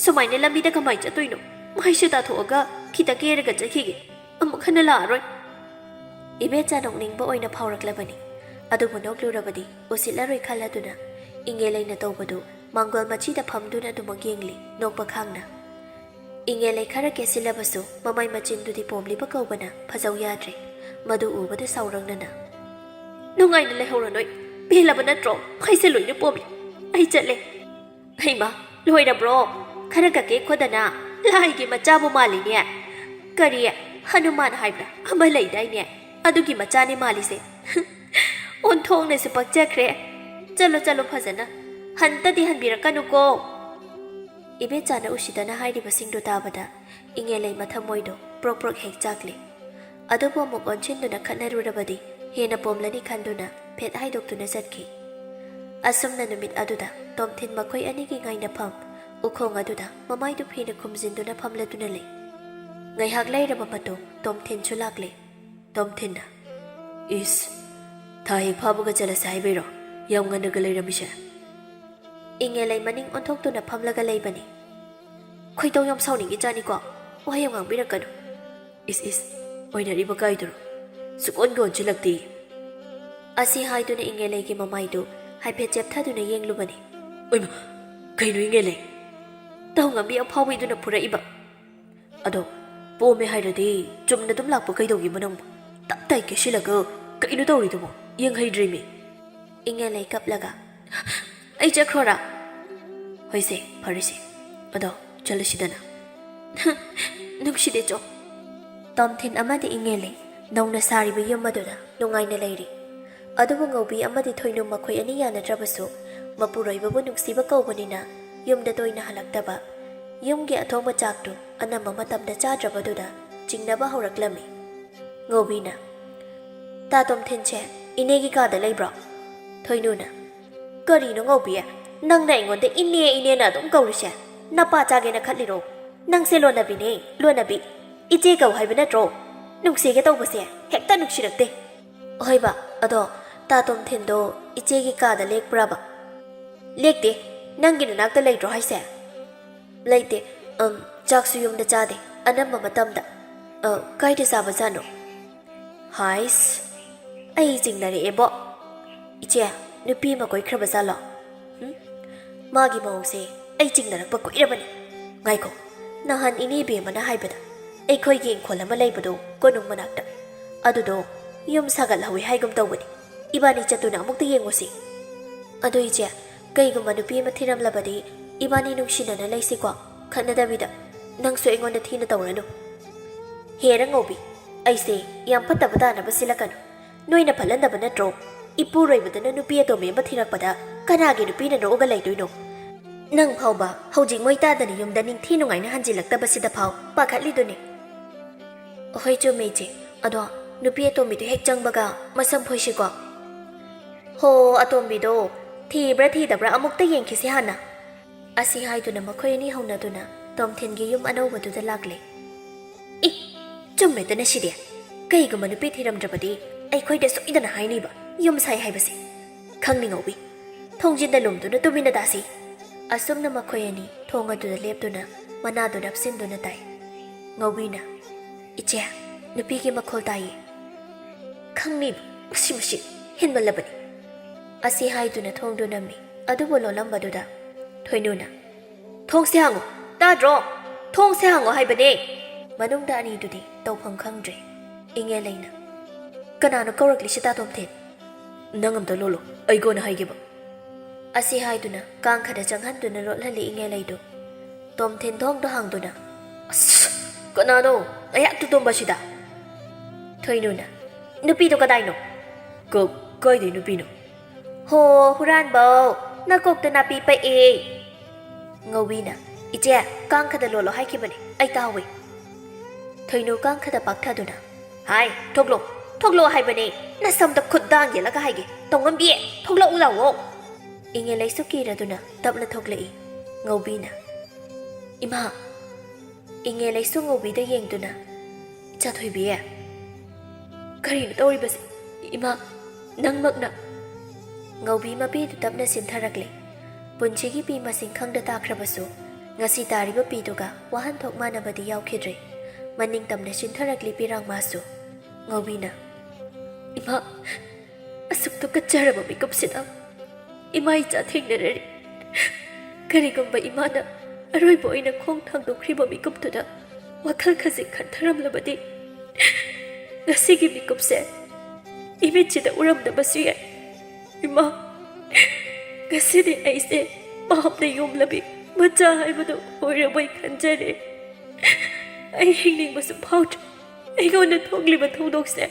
ꯁꯨꯃꯥꯏꯅ ꯂꯝꯕꯤꯗ ꯀꯃꯥꯏ ꯆꯠꯇꯣꯏꯅꯣ? ꯃꯥꯏꯁꯦ ꯇꯥꯊꯣꯛꯑꯒ ꯈꯤꯇ ꯀꯦꯔꯒ ꯆꯠꯈꯤꯒꯦ꯫ ꯑꯃꯨꯛ ꯍꯟꯅ ꯂꯥꯛꯑꯔꯣꯏ꯫" ꯏꯕꯦꯆꯥ ꯅꯣꯛꯅꯤꯡꯕ ꯑꯣꯏꯅ ꯐꯥꯎꯔꯛꯂꯕꯅꯤ꯫ ꯑꯗꯨꯕꯨ ꯅꯣꯛꯂꯨꯔꯕꯗꯤ ꯎꯁꯤꯠꯂꯔꯣꯏ ꯈꯜꯂꯗꯨꯅ ꯏꯉꯦꯂꯩꯅ ꯇꯧꯕꯗꯨ ꯃꯥꯡꯒꯣꯜ ꯃꯆꯤꯗ ꯐꯝꯗꯨꯅ ꯑꯗꯨꯃꯛ ꯌꯦꯡꯂꯤ, ꯅꯣꯛꯄ ꯈꯥꯡꯅ꯫ ꯏꯉꯦꯂꯩ ꯈꯔ ꯀꯦꯁꯤꯜꯂꯕꯁꯨ ꯃꯃꯥꯏ ꯃꯆꯤꯟꯗꯨꯗꯤ ꯄꯣꯝꯂꯤꯕ ꯀꯧꯕꯅ ꯐꯖꯧ ꯌꯥꯗ꯭ꯔꯦ꯫ ꯃꯗꯨ ꯎꯕꯗ ꯁꯥꯎꯔꯪꯅꯅ, "ꯅꯨꯡꯉꯥꯏꯅ ꯂꯩꯍꯧꯔꯣ ꯅꯣꯏ꯫ ꯄꯦꯜꯂꯕ ꯅꯠꯇ꯭ꯔꯣ? ꯃꯩꯁꯦ ꯂꯣꯏꯅ ꯄꯣꯝꯂꯤ꯫ ꯑꯩ ꯆꯠꯂꯦ꯫" "ꯍꯩꯃꯥ, ꯂꯣꯏꯔꯕ꯭ꯔꯣ? ꯈꯔ ꯀꯛꯀꯦ ꯈꯣꯠꯇꯅ ꯂꯥꯏꯒꯤ ꯃꯆꯥꯕꯨ ꯃꯥꯜꯂꯤꯅꯦ꯫ ꯀꯔꯤ, ꯍꯅꯨꯃꯥꯟ ꯍꯥꯏꯕ꯭ꯔꯥ ꯑꯃ ꯂꯩꯗꯥꯏꯅꯦ? ꯑꯗꯨꯒꯤ ꯃꯆꯥꯅꯦ ꯃꯥꯜꯂꯤꯁꯦ꯫" "ꯑꯣꯟꯊꯣꯛꯅꯁꯨ ꯄꯛꯆꯈ꯭ꯔꯦ꯫ ꯆꯠꯂꯣ, ꯆꯠꯂꯣ ꯐꯖꯅ꯫ ꯍꯟꯇꯗꯤ ꯍꯟꯕꯤꯔꯛꯀꯅꯨꯀꯣ꯫" ꯏꯕꯦꯆꯥꯅ ꯎꯁꯤꯠꯇꯅ ꯍꯥꯏꯔꯤꯕꯁꯤꯡꯗꯨ ꯇꯥꯕꯗ ꯏꯉꯦꯂꯩ ꯃꯊꯃꯣꯏꯗꯣ ꯄ꯭ꯔꯣꯛ ꯄ꯭ꯔꯣꯛ ꯍꯦꯛ ꯆꯥꯛꯂꯦ꯫ ꯑꯗꯨꯕꯨ ꯑꯃꯨꯛ ꯑꯣꯟꯁꯤꯟꯗꯨꯅ ꯈꯠꯅꯔꯨꯔꯕꯗꯤ ꯍꯦꯟꯅ ꯄꯣꯝꯂꯅꯤ ꯈꯟꯗꯨꯅ ꯐꯦꯠ ꯍꯥꯏꯗꯣꯛꯇꯨꯅ ꯆꯠꯈꯤ꯫ ꯑꯁꯨꯝꯅ ꯅꯨꯃꯤꯠ ꯑꯗꯨꯗ ꯇꯣꯝꯊꯤꯟ ꯃꯈꯣꯏ ꯑꯅꯤꯒꯤ ꯉꯥꯏꯅꯐꯝ ꯎꯈꯣꯡ ꯑꯗꯨꯗ ꯃꯃꯥꯏꯗꯨ ꯐꯤꯅ ꯈꯨꯝꯖꯤꯟꯗꯨꯅ ꯐꯝꯂꯗꯨꯅ ꯂꯩ꯫ ꯉꯥꯏꯍꯥꯛ ꯂꯩꯔꯕ ꯃꯇꯨꯡ ꯇꯣꯝꯊꯤꯟꯁꯨ ꯂꯥꯛꯂꯦ꯫ ꯇꯣꯝꯊꯤꯟꯅ, "ꯏꯁ, ꯊꯥ ꯍꯦꯛ ꯐꯥꯕꯒ ꯆꯠꯂꯁꯦ ꯍꯥꯏꯕꯩꯔꯣ ꯌꯥꯝ ꯉꯟꯅꯒ ꯂꯩꯔꯝꯃꯤꯁꯦ?" ꯏꯉꯦꯂꯩ ꯃꯅꯤꯡ ꯑꯣꯟꯊꯣꯛꯇꯨꯅ ꯐꯝꯂꯒ ꯂꯩꯕꯅꯤ꯫ "ꯈꯣꯏꯗꯧ ꯌꯥꯝ ꯁꯥꯎꯅꯤꯡꯉꯤꯖꯥꯠꯅꯤꯀꯣ, ꯋꯥ ꯌꯥꯝ ꯉꯥꯡꯕꯤꯔꯛꯀꯅꯨ꯫" "ꯏꯁ ꯏꯁ, ꯑꯣꯏꯅꯔꯤꯕ ꯀꯥꯏꯗꯨꯔꯣ? ꯁꯨꯛꯑꯣꯟꯒ ꯑꯣꯟꯁꯤꯜꯂꯛꯇꯦ꯫" ꯑꯁꯤ ꯍꯥꯏꯗꯨꯅ ꯏꯉꯦꯂꯩꯒꯤ ꯃꯃꯥꯏꯗꯨ ꯍꯥꯏꯐꯦꯠ ꯆꯦꯞꯊꯗꯨꯅ ꯌꯦꯡꯂꯨꯕꯅꯤ꯫ "ꯑꯣꯏꯃ, ꯀꯩꯅꯣ ꯏꯉꯦꯂꯩ? ꯇꯧꯉꯝꯕꯤ ꯑꯐꯥꯎꯕꯤꯗꯨꯅ ꯐꯨꯔꯛꯏꯕ?" ꯑꯗꯣ, ꯄꯣꯝꯃꯦ ꯍꯥꯏꯔꯗꯤ ꯆꯨꯝꯅ ꯑꯗꯨꯝ ꯂꯥꯛꯄ ꯀꯩꯗꯧꯒꯦꯕ ꯅꯪꯕꯨ? ꯇꯞ ꯇꯥꯏ ꯀꯦꯁꯤꯜꯂꯒ ꯀꯩꯅꯣ ꯇꯧꯔꯤꯗꯨꯕꯣ? ꯌꯦꯡꯍꯩꯗ꯭ꯔꯦꯃꯤ꯫ ꯏꯉꯦꯜꯂꯩ ꯀꯞꯂꯒ, "ꯑꯩ ꯆꯠꯈ꯭ꯔꯣꯔꯥ?" "ꯍꯣꯏꯁꯦ, ꯐꯔꯦꯁꯦ꯫ ꯑꯗꯣ, ꯆꯠꯂꯁꯤꯗꯅ꯫" "ꯅꯨꯡꯁꯤꯗꯦ, ꯆꯣ꯫" ꯇꯣꯝꯊꯤꯟ ꯑꯃꯗꯤ ꯏꯉꯦꯜꯂꯩ ꯅꯧꯅ ꯁꯥꯔꯤꯕ ꯌꯨꯝ ꯑꯗꯨꯗ ꯅꯨꯡꯉꯥꯏꯅ ꯂꯩꯔꯤ꯫ ꯑꯗꯨꯕꯨ ꯉꯧꯕꯤ ꯑꯃꯗꯤ ꯊꯣꯏꯅꯨ ꯃꯈꯣꯏ ꯑꯅꯤ ꯌꯥꯅꯗ꯭ꯔꯕꯁꯨ, ꯃꯄꯨꯔꯣꯏꯕꯕꯨ ꯅꯨꯡꯁꯤꯕ ꯀꯧꯕꯅꯤꯅ ꯌꯨꯝꯗ ꯇꯣꯏꯅ ꯍꯜꯂꯛꯇꯕ, ꯌꯨꯝꯒꯤ ꯑꯊꯣꯡꯕ ꯆꯥꯛꯇꯨ ꯑꯅꯝꯕ ꯃꯇꯝꯗ ꯆꯥꯗ꯭ꯔꯕꯗꯨꯗ ꯆꯤꯡꯅꯕ ꯍꯧꯔꯛꯂꯝꯃꯤ꯫ ꯉꯧꯕꯤꯅ, "ꯇꯥ ꯇꯣꯝꯊꯤꯟꯁꯦ ꯏꯅꯦꯒꯤ ꯀꯥꯗ ꯂꯩꯕ꯭ꯔꯣ?" ꯊꯣꯏꯅꯨꯅ, "ꯀꯔꯤꯅꯣ ꯉꯧꯕꯤ? ꯅꯪꯅ ꯑꯩꯉꯣꯟꯗ ꯏꯅꯦ ꯏꯅꯦꯅ ꯑꯗꯨꯝ ꯀꯧꯔꯤꯁꯦ? ꯅꯄꯥ ꯆꯥꯒꯦꯅ ꯈꯠꯂꯤꯔꯣ? ꯅꯪꯁꯦ ꯂꯣꯟꯅꯕꯤꯅꯦ, ꯂꯣꯟꯅꯕꯤ꯫ ꯏꯆꯦ ꯀꯧ ꯍꯥꯏꯕ ꯅꯠꯇ꯭ꯔꯣ? ꯅꯨꯡꯁꯤꯒꯦ ꯇꯧꯕꯁꯦ ꯍꯦꯛꯇ ꯅꯨꯡꯁꯤꯔꯛꯇꯦ꯫" "ꯍꯣꯏꯕ, ꯑꯗꯣ ꯇꯥ ꯇꯣꯝꯊꯤꯟꯗꯣ ꯏꯆꯦꯒꯤ ꯀꯥꯗ ꯂꯦꯛꯄ꯭ꯔꯕ?" "ꯂꯦꯛꯇꯦ꯫ ꯅꯪꯒꯤ ꯅꯅꯥꯛꯇ ꯂꯩꯇ꯭ꯔꯣ ꯍꯥꯏꯁꯦ?" "ꯂꯩꯇꯦ꯫ ꯑꯝ, ꯆꯥꯛꯁꯨ ꯌꯨꯝꯗ ꯆꯥꯗꯦ, ꯑꯅꯝꯕ ꯃꯇꯝꯗ꯫" "ꯑ, ꯀꯥꯏꯗ ꯆꯥꯕꯖꯥꯠꯅꯣ?" ꯍꯥꯏꯁ, ꯑꯩ ꯆꯤꯡꯅꯔꯛꯑꯦꯕꯣ꯫ "ꯏꯆꯦ, ꯅꯨꯄꯤ ꯑꯃ ꯀꯣꯏꯈ꯭ꯔꯕ ꯖꯥꯠꯂꯣ?" "ꯍꯨꯝ? ꯃꯥꯒꯤ ꯃꯑꯣꯡꯁꯦ ꯑꯩ ꯆꯤꯡꯅꯔꯛꯄ ꯀꯨꯏꯔꯕꯅꯤ꯫ ꯉꯥꯏꯈꯣ, ꯅꯍꯥꯟ ꯏꯅꯦ ꯕꯦꯝꯃꯅ ꯍꯥꯏꯕꯗ ꯑꯩꯈꯣꯏꯒꯤ ꯏꯪꯈꯣꯜ ꯑꯃ ꯂꯩꯕꯗꯣ ꯀꯣꯅꯨꯡ ꯃꯅꯥꯛꯇ, ꯑꯗꯨꯗꯣ ꯌꯨꯝ ꯁꯥꯒꯠꯍꯧꯋꯤ ꯍꯥꯏꯒꯨꯝ ꯇꯧꯕꯅꯤ꯫ ꯏꯕꯥꯅꯤ ꯆꯠꯇꯨꯅ ꯑꯃꯨꯛꯇ ꯌꯦꯡꯉꯨꯁꯤ꯫" "ꯑꯗꯨ ꯏꯆꯦ, ꯀꯩꯒꯨꯝꯕ ꯅꯨꯄꯤ ꯑꯃ ꯊꯤꯔꯝꯂꯕꯗꯤ ꯏꯕꯥꯅꯤ ꯅꯨꯡꯁꯤꯅꯅ ꯂꯩꯁꯤꯀꯣ, ꯈꯠꯅꯗꯕꯤꯗ꯫ ꯅꯪꯁꯨ ꯑꯩꯉꯣꯟꯗ ꯊꯤꯅ ꯇꯧꯔꯅꯨ꯫" "ꯍꯦꯔ ꯉꯧꯕꯤ, ꯑꯩꯁꯦ ꯌꯥꯝ ꯐꯠꯇꯕ ꯇꯥꯅꯕ ꯁꯤꯜꯂꯛꯀꯅꯨ꯫ ꯅꯣꯏꯅ ꯐꯠꯍꯟꯗꯕ ꯅꯠꯇ꯭ꯔꯣ? ꯏꯄꯨꯔꯣꯏꯕꯗꯨꯅ ꯅꯨꯄꯤ ꯑꯇꯣꯝꯕꯤ ꯑꯃ ꯊꯤꯔꯛꯄꯗ ꯀꯅꯥꯒꯤ ꯅꯨꯄꯤꯅ ꯅꯣꯛꯑꯒ ꯂꯩꯗꯣꯏꯅꯣ? ꯅꯪ ꯐꯥꯎꯕ ꯍꯧꯖꯤꯛ ꯃꯣꯏ ꯇꯥꯗꯅ ꯌꯨꯝꯗ ꯅꯤꯡꯊꯤ ꯅꯨꯡꯉꯥꯏꯅ ꯍꯟꯖꯤꯜꯂꯛꯇꯕꯁꯤꯗ ꯐꯥꯎ ꯄꯥꯈꯠꯂꯤꯗꯨꯅꯤ꯫" "ꯍꯣꯏ, ꯆꯨꯝꯃꯦ ꯏꯆꯦ꯫ ꯑꯗꯣ ꯅꯨꯄꯤ ꯑꯇꯣꯝꯕꯤꯗꯨ ꯍꯦꯛ ꯆꯪꯕꯒ ꯃꯁꯝ ꯐꯣꯏꯁꯤꯀꯣ꯫" "ꯍꯣ, ꯑꯇꯣꯝꯕꯤꯗꯣ ꯊꯤꯕ꯭ꯔꯥ ꯊꯤꯗꯕ꯭ꯔꯥ ꯑꯃꯨꯛꯇ ꯌꯦꯡꯈꯤꯁꯤ ꯍꯥꯟꯅ꯫" ꯑꯁꯤ ꯍꯥꯏꯗꯨꯅ ꯃꯈꯣꯏ ꯑꯅꯤ ꯍꯧꯅꯗꯨꯅ ꯇꯣꯝꯊꯤꯟꯒꯤ ꯌꯨꯝ ꯑꯅꯧꯕꯗꯨꯗ ꯂꯥꯛꯂꯦ꯫ "ꯏ, ꯆꯨꯝꯃꯦꯗꯅ ꯁꯤꯗꯤ꯫ ꯀꯩꯒꯨꯝꯕ ꯅꯨꯄꯤ ꯊꯤꯔꯝꯗ꯭ꯔꯕꯗꯤ ꯑꯩꯈꯣꯏꯗ ꯁꯣꯏꯗꯅ ꯍꯥꯏꯅꯤꯕ ꯌꯨꯝ ꯁꯥꯏ ꯍꯥꯏꯕꯁꯦ꯫ ꯈꯪꯅꯤ ꯉꯧꯕꯤ, ꯊꯣꯡꯖꯤꯟꯗ ꯂꯨꯝꯗꯨꯅ ꯇꯨꯃꯤꯟꯅ ꯇꯥꯁꯤ꯫" ꯑꯁꯨꯝꯅ ꯃꯈꯣꯏ ꯑꯅꯤ ꯊꯣꯡ ꯑꯗꯨꯗ ꯂꯦꯞꯇꯨꯅ ꯃꯅꯥꯗꯨ ꯅꯞꯁꯤꯟꯗꯨꯅ ꯇꯥꯏ꯫ ꯉꯧꯕꯤꯅ, "ꯏꯆꯦ, ꯅꯨꯄꯤꯒꯤ ꯃꯈꯣꯜ ꯇꯥꯏꯌꯦ꯫" "ꯈꯪꯅꯤ, ꯃꯁꯤ, ꯃꯁꯤ ꯍꯦꯟꯃꯜꯂꯕꯅꯤ꯫" ꯑꯁꯤ ꯍꯥꯏꯗꯨꯅ ꯊꯣꯡꯗꯨ ꯅꯝꯃꯤ꯫ ꯑꯗꯨꯕꯨ ꯂꯣꯜꯂꯝꯕꯗꯨꯗ ꯊꯣꯏꯅꯨꯅ, "ꯊꯣꯡꯁꯦ ꯍꯥꯡꯉꯨ, ꯇꯥꯗ꯭ꯔꯣ?" "ꯊꯣꯡꯁꯦ ꯍꯥꯡꯉꯣ ꯍꯥꯏꯕꯅꯦ!" ꯃꯅꯨꯡꯗ ꯑꯅꯤꯗꯨꯗꯤ ꯇꯧꯐꯝ ꯈꯪꯗ꯭ꯔꯦ꯫ ꯏꯉꯦꯂꯩꯅ, "ꯀꯅꯥꯅꯣ ꯀꯧꯔꯛꯂꯤꯁꯤꯗ, ꯇꯣꯝꯊꯤꯟ?" "ꯅꯪ ꯑꯝꯇ ꯂꯣꯜꯂꯣ, ꯑꯩ ꯀꯣꯟꯅ ꯍꯥꯏꯒꯦꯕ꯫" ꯑꯁꯤ ꯍꯥꯏꯗꯨꯅ ꯀꯥꯡꯈꯗ ꯆꯪꯍꯟꯗꯨꯅ ꯂꯣꯠꯍꯜꯂꯤ ꯏꯉꯦꯂꯩꯗꯨ꯫ ꯇꯣꯝꯊꯤꯟ ꯊꯣꯡꯗꯣ ꯍꯥꯡꯗꯨꯅ, "ꯑꯁ! ꯀꯅꯥꯅꯣ ꯑꯩꯍꯥꯛꯇ ꯇꯨꯝꯕꯁꯤꯗ?" ꯊꯣꯏꯅꯨꯅ, "ꯅꯨꯄꯤꯗꯣ ꯀꯗꯥꯏꯅꯣ?" "ꯀ-, ꯀꯥꯏꯗꯩ ꯅꯨꯄꯤꯅꯣ?" "ꯍꯣ, ꯍꯨꯔꯥꯟꯕꯧ, ꯅꯀꯣꯛꯇ ꯅꯥꯄꯤ ꯄꯛꯑꯦ!" ꯉꯧꯕꯤꯅ, "ꯏꯆꯦ, ꯀꯥꯡꯈꯗ ꯂꯣꯜꯂꯣ ꯍꯥꯏꯈꯤꯕꯅꯦ, ꯑꯩ ꯇꯥꯍꯧꯋꯦ꯫" ꯊꯣꯏꯅꯨ ꯀꯥꯡꯈꯗ ꯄꯥꯛꯊꯗꯨꯅ, "ꯍꯥꯏ, ꯊꯣꯛꯂꯣ, ꯊꯣꯛꯂꯣ ꯍꯥꯏꯕꯅꯦ, ꯅꯁꯝꯗ ꯈꯨꯠ ꯗꯥꯡ ꯌꯦꯜꯂꯒ ꯍꯥꯏꯒꯦ, ꯇꯧꯉꯝꯕꯤ, ꯊꯣꯛꯂꯛꯎ ꯂꯥꯛꯑꯣ!" ꯏꯉꯦꯂꯩꯁꯨ ꯀꯤꯔꯗꯨꯅ ꯇꯞꯅ ꯊꯣꯛꯂꯛꯏ꯫ ꯉꯧꯕꯤꯅ, "ꯏꯃꯥ!" ꯏꯉꯦꯂꯩꯁꯨ ꯉꯧꯕꯤꯗ ꯌꯦꯡꯗꯨꯅ, "ꯏꯆꯥꯊꯣꯏꯕꯤ, ꯀꯔꯤꯅꯣ ꯇꯧꯔꯤꯕꯁꯦ? ꯏꯃꯥ, ꯅꯪꯃꯛꯅ?" ꯉꯧꯕꯤ ꯃꯄꯤꯗꯨ ꯇꯞꯅ ꯆꯤꯟꯊꯔꯛꯂꯦ꯫ ꯄꯨꯟꯁꯤꯒꯤ ꯄꯤ ꯃꯁꯤꯡ ꯈꯪꯗ ꯇꯥꯈ꯭ꯔꯕꯁꯨ, ꯉꯁꯤ ꯇꯥꯔꯤꯕ ꯄꯤꯗꯨꯒ ꯋꯥꯍꯟꯊꯣꯛ ꯃꯥꯟꯅꯕꯗꯤ ꯌꯥꯎꯈꯤꯗ꯭ꯔꯦ꯫ ꯃꯅꯤꯡ ꯇꯝꯅ ꯆꯤꯟꯊꯔꯛꯂꯤ ꯄꯤꯔꯥꯡꯃꯥꯁꯨ꯫ ꯉꯧꯕꯤꯅ, "ꯏꯃꯥ, ꯑꯁꯨꯛ ꯇꯨꯀꯠꯆꯔꯕ ꯃꯤꯀꯨꯞꯁꯤꯗ ꯏꯃꯥ ꯏꯆꯥ ꯊꯦꯡꯅꯔꯔꯤ꯫ ꯀꯔꯤꯒꯨꯝꯕ ꯏꯃꯥꯅ ꯑꯔꯣꯏꯕ ꯑꯣꯏꯅ ꯈꯣꯡ ꯊꯥꯡꯗꯣꯛꯈ꯭ꯔꯤꯕ ꯃꯤꯀꯨꯞꯇꯨꯗ ꯋꯥꯈꯜ ꯈꯖꯤꯛ ꯈꯟꯊꯔꯝꯂꯕꯗꯤ, ꯉꯁꯤꯒꯤ ꯃꯤꯀꯨꯞꯁꯦ ꯏꯃꯤꯠꯁꯤꯗ ꯎꯔꯝꯗꯕꯁꯨ ꯌꯥꯏ꯫ ꯏꯃꯥ, ꯉꯁꯤꯗꯤ ꯑꯩꯁꯦ ꯄꯥꯞꯅ ꯌꯣꯝꯂꯕꯤ ꯃꯆꯥ ꯍꯥꯏꯕꯗꯨ ꯑꯣꯏꯔꯕꯣꯏ ꯈꯟꯖꯔꯦ꯫ ꯑꯩ ꯍꯤꯡꯅꯤꯡꯕꯁꯨ ꯐꯥꯎꯗ꯭ꯔꯦ꯫ ꯑꯩꯉꯣꯟꯗ ꯊꯣꯛꯂꯤꯕ ꯊꯧꯗꯣꯛꯁꯦ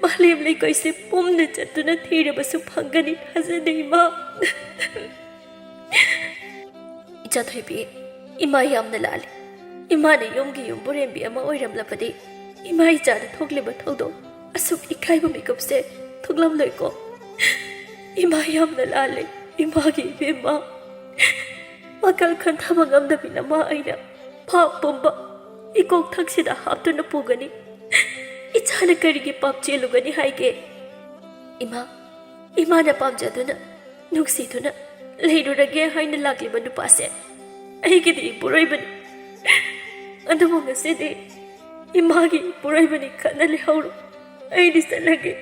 ꯃꯥꯂꯦꯝ ꯂꯩꯀꯣꯏꯁꯦ ꯄꯨꯝꯅ ꯆꯠꯇꯨꯅ ꯊꯤꯔꯕꯁꯨ ꯐꯪꯒꯅꯤ ꯊꯥꯖꯗꯦ, ꯏꯃꯥ꯫" "ꯏꯆꯥꯊꯣꯏꯕꯤ, ꯏꯃꯥ ꯌꯥꯝꯅ ꯂꯥꯜꯂꯤ꯫ ꯏꯃꯥꯅ ꯌꯨꯝꯒꯤ ꯌꯨꯝꯕꯨꯔꯦꯝꯕꯤ ꯑꯃ ꯑꯣꯏꯔꯝꯂꯕꯗꯤ ꯏꯃꯥ ꯏꯆꯥꯗ ꯊꯣꯛꯂꯤꯕ ꯊꯧꯗꯣꯛ ꯑꯁꯨꯛ ꯏꯀꯥꯏꯕ ꯃꯤꯀꯨꯞꯁꯦ ꯊꯣꯛꯂꯝꯂꯣꯏꯀꯣ꯫ ꯏꯃꯥ ꯌꯥꯝꯅ ꯂꯥꯜꯂꯤ, ꯏꯃꯥꯒꯤ ꯏꯕꯦꯝꯃ꯫ ꯋꯥꯈꯜ ꯈꯟꯊꯕ ꯉꯝꯗꯕꯤ ꯅꯃꯥ ꯑꯩꯅ ꯄꯥꯞ ꯄꯨꯝꯕ ꯏꯀꯣꯛ ꯊꯛꯁꯤꯗ ꯍꯥꯞꯇꯨꯅ ꯄꯨꯒꯅꯤ꯫ ꯏꯆꯥꯅ ꯀꯔꯤꯒꯤ ꯄꯥꯞ ꯆꯦꯜꯂꯨꯒꯅꯤ ꯍꯥꯏꯒꯦ? ꯏꯃꯥ, ꯏꯃꯥꯅ ꯄꯥꯝꯖꯗꯨꯅ, ꯅꯨꯡꯁꯤꯗꯨꯅ ꯂꯩꯔꯨꯔꯒꯦ ꯍꯥꯏꯅ ꯂꯥꯛꯂꯤꯕ ꯅꯨꯄꯥꯁꯦ ꯑꯩꯒꯤꯗꯤ ꯏꯄꯨꯔꯣꯏꯕꯅꯤ꯫ ꯑꯗꯨꯕꯨ ꯉꯁꯤꯗꯤ ꯏꯃꯥꯒꯤ ꯏꯄꯨꯔꯣꯏꯕꯅꯤ ꯈꯟꯅ ꯂꯩꯍꯧꯔꯣ꯫ ꯑꯩꯗꯤ ꯆꯠꯂꯒꯦ꯫"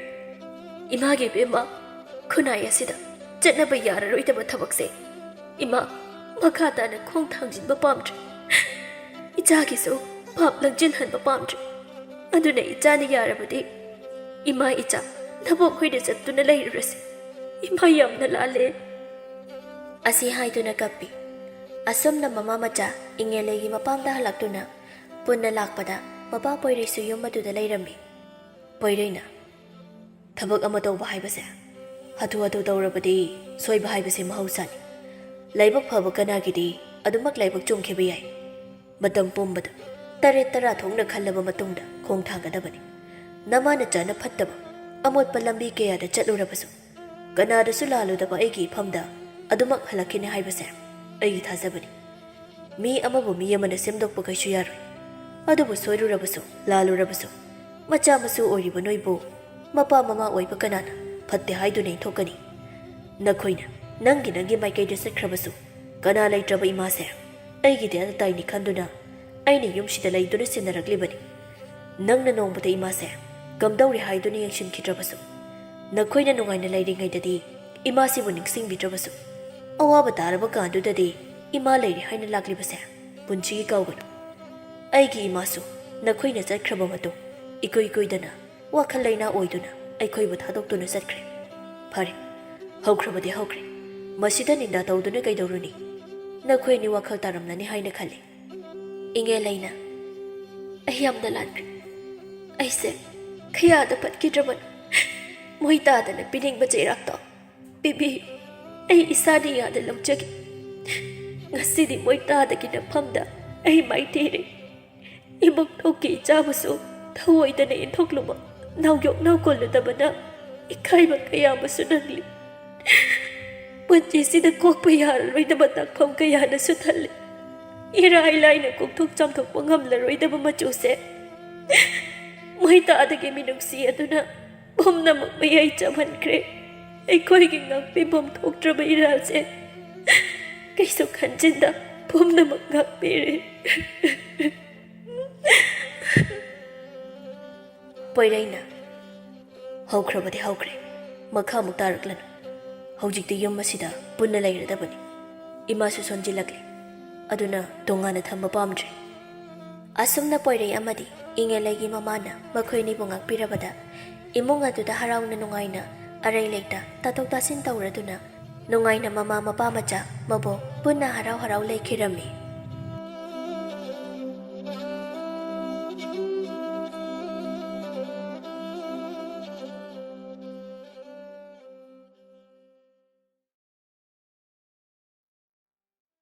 "ꯏꯃꯥꯒꯤ ꯏꯕꯦꯝꯃ, ꯈꯨꯟꯅꯥꯏ ꯑꯁꯤꯗ ꯆꯠꯅꯕ ꯌꯥꯔꯔꯣꯏꯗꯕ ꯊꯕꯛꯁꯦ ꯏꯃꯥ, ꯃꯈꯥ ꯇꯥꯅ ꯈꯣꯡ ꯊꯥꯡꯖꯤꯟꯕ ꯄꯥꯝꯗ꯭ꯔꯦ꯫ ꯏꯆꯥꯒꯤꯁꯨ ꯄꯥꯞ ꯂꯪꯁꯤꯟꯍꯟꯕ ꯄꯥꯝꯗ꯭ꯔꯦ꯫ ꯑꯗꯨꯅ ꯏꯆꯥꯅ ꯌꯥꯔꯕꯗꯤ ꯏꯃꯥ ꯏꯆꯥ ꯅꯕꯣꯛ ꯈꯣꯏꯗ ꯆꯠꯇꯨꯅ ꯂꯩꯔꯨꯔꯁꯤ꯫ ꯏꯃꯥ ꯌꯥꯝꯅ ꯂꯥꯜꯂꯦ꯫ ꯑꯁꯤ ꯍꯥꯏꯗꯨꯅ ꯀꯞꯄꯤ꯫ ꯑꯁꯨꯝꯅ ꯃꯃꯥ ꯃꯆꯥ ꯏꯉꯦꯂꯩꯒꯤ ꯃꯄꯥꯝꯗ ꯍꯜꯂꯛꯇꯨꯅ ꯄꯨꯟꯅ ꯂꯥꯛꯄꯗ ꯃꯄꯥ ꯄꯣꯏꯔꯩꯁꯨ ꯌꯨꯝ ꯑꯗꯨꯗ ꯂꯩꯔꯝꯃꯤ꯫ ꯄꯣꯏꯔꯩꯅ, "ꯊꯕꯛ ꯑꯃ ꯇꯧꯕ ꯍꯥꯏꯕꯁꯦ ꯍꯥꯊꯨ ꯍꯥꯊꯨ ꯇꯧꯔꯕꯗꯤ ꯁꯣꯏꯕ ꯍꯥꯏꯕꯁꯦ ꯃꯍꯧꯁꯥꯅꯤ꯫ ꯂꯥꯏꯕꯛ ꯐꯕ ꯀꯅꯥꯒꯤꯗꯤ ꯑꯗꯨꯃꯛ ꯂꯥꯏꯕꯛ ꯆꯨꯝꯈꯤꯕ ꯌꯥꯏ꯫ ꯃꯇꯝ ꯄꯨꯝꯕꯗ ꯇꯔꯦꯠ ꯇꯔꯥ ꯊꯣꯛꯅ ꯈꯜꯂꯕ ꯃꯇꯨꯡꯗ ꯈꯣꯡ ꯊꯥꯡꯒꯗꯕꯅꯤ꯫ ꯅꯃꯥ ꯅꯆꯥꯅ ꯐꯠꯇꯕ ꯑꯃꯣꯠꯄ ꯂꯝꯕꯤ ꯀꯌꯥꯗ ꯆꯠꯂꯨꯔꯕꯁꯨ, ꯀꯅꯥꯗꯁꯨ ꯂꯥꯜꯂꯨꯗꯕ ꯑꯩꯒꯤ ꯏꯐꯝꯗ ꯑꯗꯨꯃꯛ ꯍꯜꯂꯛꯈꯤꯅꯤ ꯍꯥꯏꯕꯁꯦ ꯑꯩꯒꯤ ꯊꯥꯖꯕꯅꯤ꯫ ꯃꯤ ꯑꯃꯕꯨ ꯃꯤ ꯑꯃꯅ ꯁꯦꯝꯗꯣꯛꯄ ꯀꯩꯁꯨ ꯌꯥꯔꯣꯏ꯫ ꯑꯗꯨꯕꯨ ꯁꯣꯏꯔꯨꯔꯕꯁꯨ, ꯂꯥꯜꯂꯨꯔꯕꯁꯨ, ꯃꯆꯥ ꯃꯁꯨ ꯑꯣꯏꯔꯤꯕ ꯅꯣꯏꯕꯨ ꯃꯄꯥ ꯃꯃꯥ ꯑꯣꯏꯕ ꯀꯅꯥꯅ ꯐꯠꯇꯦ ꯍꯥꯏꯗꯨꯅ ꯏꯟꯊꯣꯛꯀꯅꯤ? ꯅꯈꯣꯏꯅ ꯅꯪꯒꯤ ꯅꯪꯒꯤ ꯃꯥꯏꯀꯩꯗ ꯆꯠꯈ꯭ꯔꯕꯁꯨ, ꯀꯅꯥ ꯂꯩꯇ꯭ꯔꯕ ꯏꯃꯥꯁꯦ ꯑꯩꯒꯤꯗꯤ ꯑꯇꯇꯥꯏꯅꯤ ꯈꯟꯗꯨꯅ ꯑꯩꯅ ꯌꯨꯝꯁꯤꯗ ꯂꯩꯗꯨꯅ ꯁꯦꯟꯅꯔꯛꯂꯤꯕꯅꯤ꯫ ꯅꯪꯅ ꯅꯣꯡꯃꯗ ꯏꯃꯥꯁꯦ ꯀꯝꯗꯧꯔꯦ ꯍꯥꯏꯗꯨꯅ ꯌꯦꯡꯁꯤꯟꯈꯤꯗ꯭ꯔꯕꯁꯨ, ꯅꯈꯣꯏꯅ ꯅꯨꯡꯉꯥꯏꯅ ꯂꯩꯔꯤꯉꯩꯗꯗꯤ ꯏꯃꯥꯁꯤꯕꯨ ꯅꯤꯡꯁꯤꯡꯕꯤꯗ꯭ꯔꯕꯁꯨ, ꯑꯋꯥꯕ ꯇꯥꯔꯕ ꯀꯥꯟꯗꯨꯗꯗꯤ ꯏꯃꯥ ꯂꯩꯔꯤ ꯍꯥꯏꯅ ꯂꯥꯛꯂꯤꯕꯁꯦ ꯄꯨꯟꯁꯤꯒꯤ ꯀꯥꯎꯒꯅꯨ꯫ ꯑꯩꯒꯤ ꯏꯃꯥꯁꯨ ꯅꯈꯣꯏꯅ ꯆꯠꯈ꯭ꯔꯕ ꯃꯇꯨꯡ ꯏꯀꯨꯏ ꯀꯨꯏꯗꯅ ꯋꯥꯈꯜ ꯂꯩꯅꯥ ꯑꯣꯏꯗꯨꯅ ꯑꯩꯈꯣꯏꯕꯨ ꯊꯥꯗꯣꯛꯇꯨꯅ ꯆꯠꯈ꯭ꯔꯦ꯫ ꯐꯔꯦ, ꯍꯧꯈ꯭ꯔꯕꯗꯤ ꯍꯧꯈ꯭ꯔꯦ꯫ ꯃꯁꯤꯗ ꯅꯤꯟꯗꯥ ꯇꯧꯗꯨꯅ ꯀꯩꯗꯧꯔꯨꯅꯤ? ꯅꯈꯣꯏ ꯑꯅꯤ ꯋꯥꯈꯜ ꯇꯥꯔꯝꯂꯅꯤ ꯍꯥꯏꯅ ꯈꯜꯂꯤ꯫" ꯏꯉꯦꯂꯩꯅ, "ꯑꯩ ꯌꯥꯝꯅ ꯂꯥꯟꯈ꯭ꯔꯦ꯫ ꯑꯩꯁꯦ ꯈꯌꯥꯗ ꯐꯠꯈꯤꯗ꯭ꯔꯕꯅꯤ꯫ ꯃꯣꯏ ꯇꯥꯗꯅ ꯄꯤꯅꯤꯡꯕ ꯆꯩꯔꯥꯛꯇꯣ ꯄꯤꯕꯤꯌꯨ꯫ ꯑꯩ ꯏꯁꯥꯅ ꯌꯥꯅ ꯂꯧꯖꯒꯦ꯫ ꯉꯁꯤꯗꯤ ꯃꯣꯏ ꯇꯥꯗꯒꯤ ꯅꯐꯝꯗ ꯑꯩ ꯃꯥꯏꯊꯤꯔꯦ꯫ ꯏꯃꯨꯡ ꯊꯣꯛꯀꯤ ꯏꯆꯥꯕꯨꯁꯨ ꯊꯧꯑꯣꯏꯗꯅ ꯏꯟꯊꯣꯛꯂꯨꯕ ꯅꯥꯎꯌꯣꯛ ꯅꯥꯎꯀꯣꯜꯂꯨꯗꯕꯅ ꯏꯀꯥꯏꯕ ꯀꯌꯥ ꯑꯃꯁꯨ ꯅꯪꯂꯤ꯫ ꯄꯨꯟꯁꯤꯁꯤꯗ ꯀꯣꯛꯄ ꯌꯥꯔꯔꯣꯏꯗꯕ ꯇꯥꯛꯐꯝ ꯀꯌꯥꯅꯁꯨ ꯊꯜꯂꯤ꯫ ꯏꯔꯥꯏ ꯂꯥꯏꯅ ꯀꯣꯛꯊꯣꯛ ꯆꯥꯝꯊꯣꯛꯄ ꯉꯝꯂꯔꯣꯏꯗꯕ ꯃꯆꯨꯁꯦ ꯃꯣꯏ ꯇꯥꯗꯒꯤ ꯃꯤꯅꯨꯡꯁꯤ ꯑꯗꯨꯅ ꯄꯨꯝꯅꯃꯛ ꯃꯌꯥꯏ ꯆꯝꯍꯟꯈ꯭ꯔꯦ꯫ ꯑꯩꯈꯣꯏꯒꯤ ꯉꯥꯛꯄꯤꯐꯝ ꯊꯣꯛꯇ꯭ꯔꯕ ꯏꯔꯥꯜꯁꯦ ꯀꯩꯁꯨ ꯈꯟꯖꯤꯟꯗ ꯄꯨꯝꯅꯃꯛ ꯉꯥꯛꯄꯤꯔꯦ꯫" ꯄꯣꯏꯔꯩꯅ, "ꯍꯧꯈ꯭ꯔꯕꯗꯤ ꯍꯧꯈ꯭ꯔꯦ, ꯃꯈꯥꯃꯨꯛ ꯇꯥꯔꯛꯂꯅꯨ꯫ ꯍꯧꯖꯤꯛꯇꯤ ꯌꯨꯝ ꯑꯁꯤꯗ ꯄꯨꯟꯅ ꯂꯩꯔꯗꯕꯅꯤ꯫ ꯏꯃꯥꯁꯨ ꯁꯣꯟꯖꯤꯜꯂꯛꯂꯦ, ꯑꯗꯨꯅ ꯇꯣꯉꯥꯟꯅ ꯊꯝꯕ ꯄꯥꯝꯗ꯭ꯔꯦ꯫ ꯑꯁꯨꯝꯅ ꯄꯣꯏꯔꯩ ꯑꯃꯗꯤ ꯏꯉꯦꯂꯩꯒꯤ ꯃꯃꯥꯅ ꯃꯈꯣꯏ ꯑꯅꯤꯕꯨ ꯉꯥꯛꯄꯤꯔꯕꯗ, ꯏꯃꯨꯡ ꯑꯗꯨꯗ ꯍꯔꯥꯎꯅ ꯅꯨꯡꯉꯥꯏꯅ ꯑꯔꯩ ꯂꯩꯇ ꯇꯥꯊꯣꯛ ꯇꯥꯁꯤꯟ ꯇꯧꯔꯗꯨꯅ ꯅꯨꯡꯉꯥꯏꯅ ꯃꯃꯥ ꯃꯄꯥ ꯃꯆꯥ ꯃꯕꯣꯛ ꯄꯨꯟꯅ ꯍꯔꯥꯎ ꯍꯔꯥꯎ ꯂꯩꯈꯤꯔꯝꯃꯤ꯫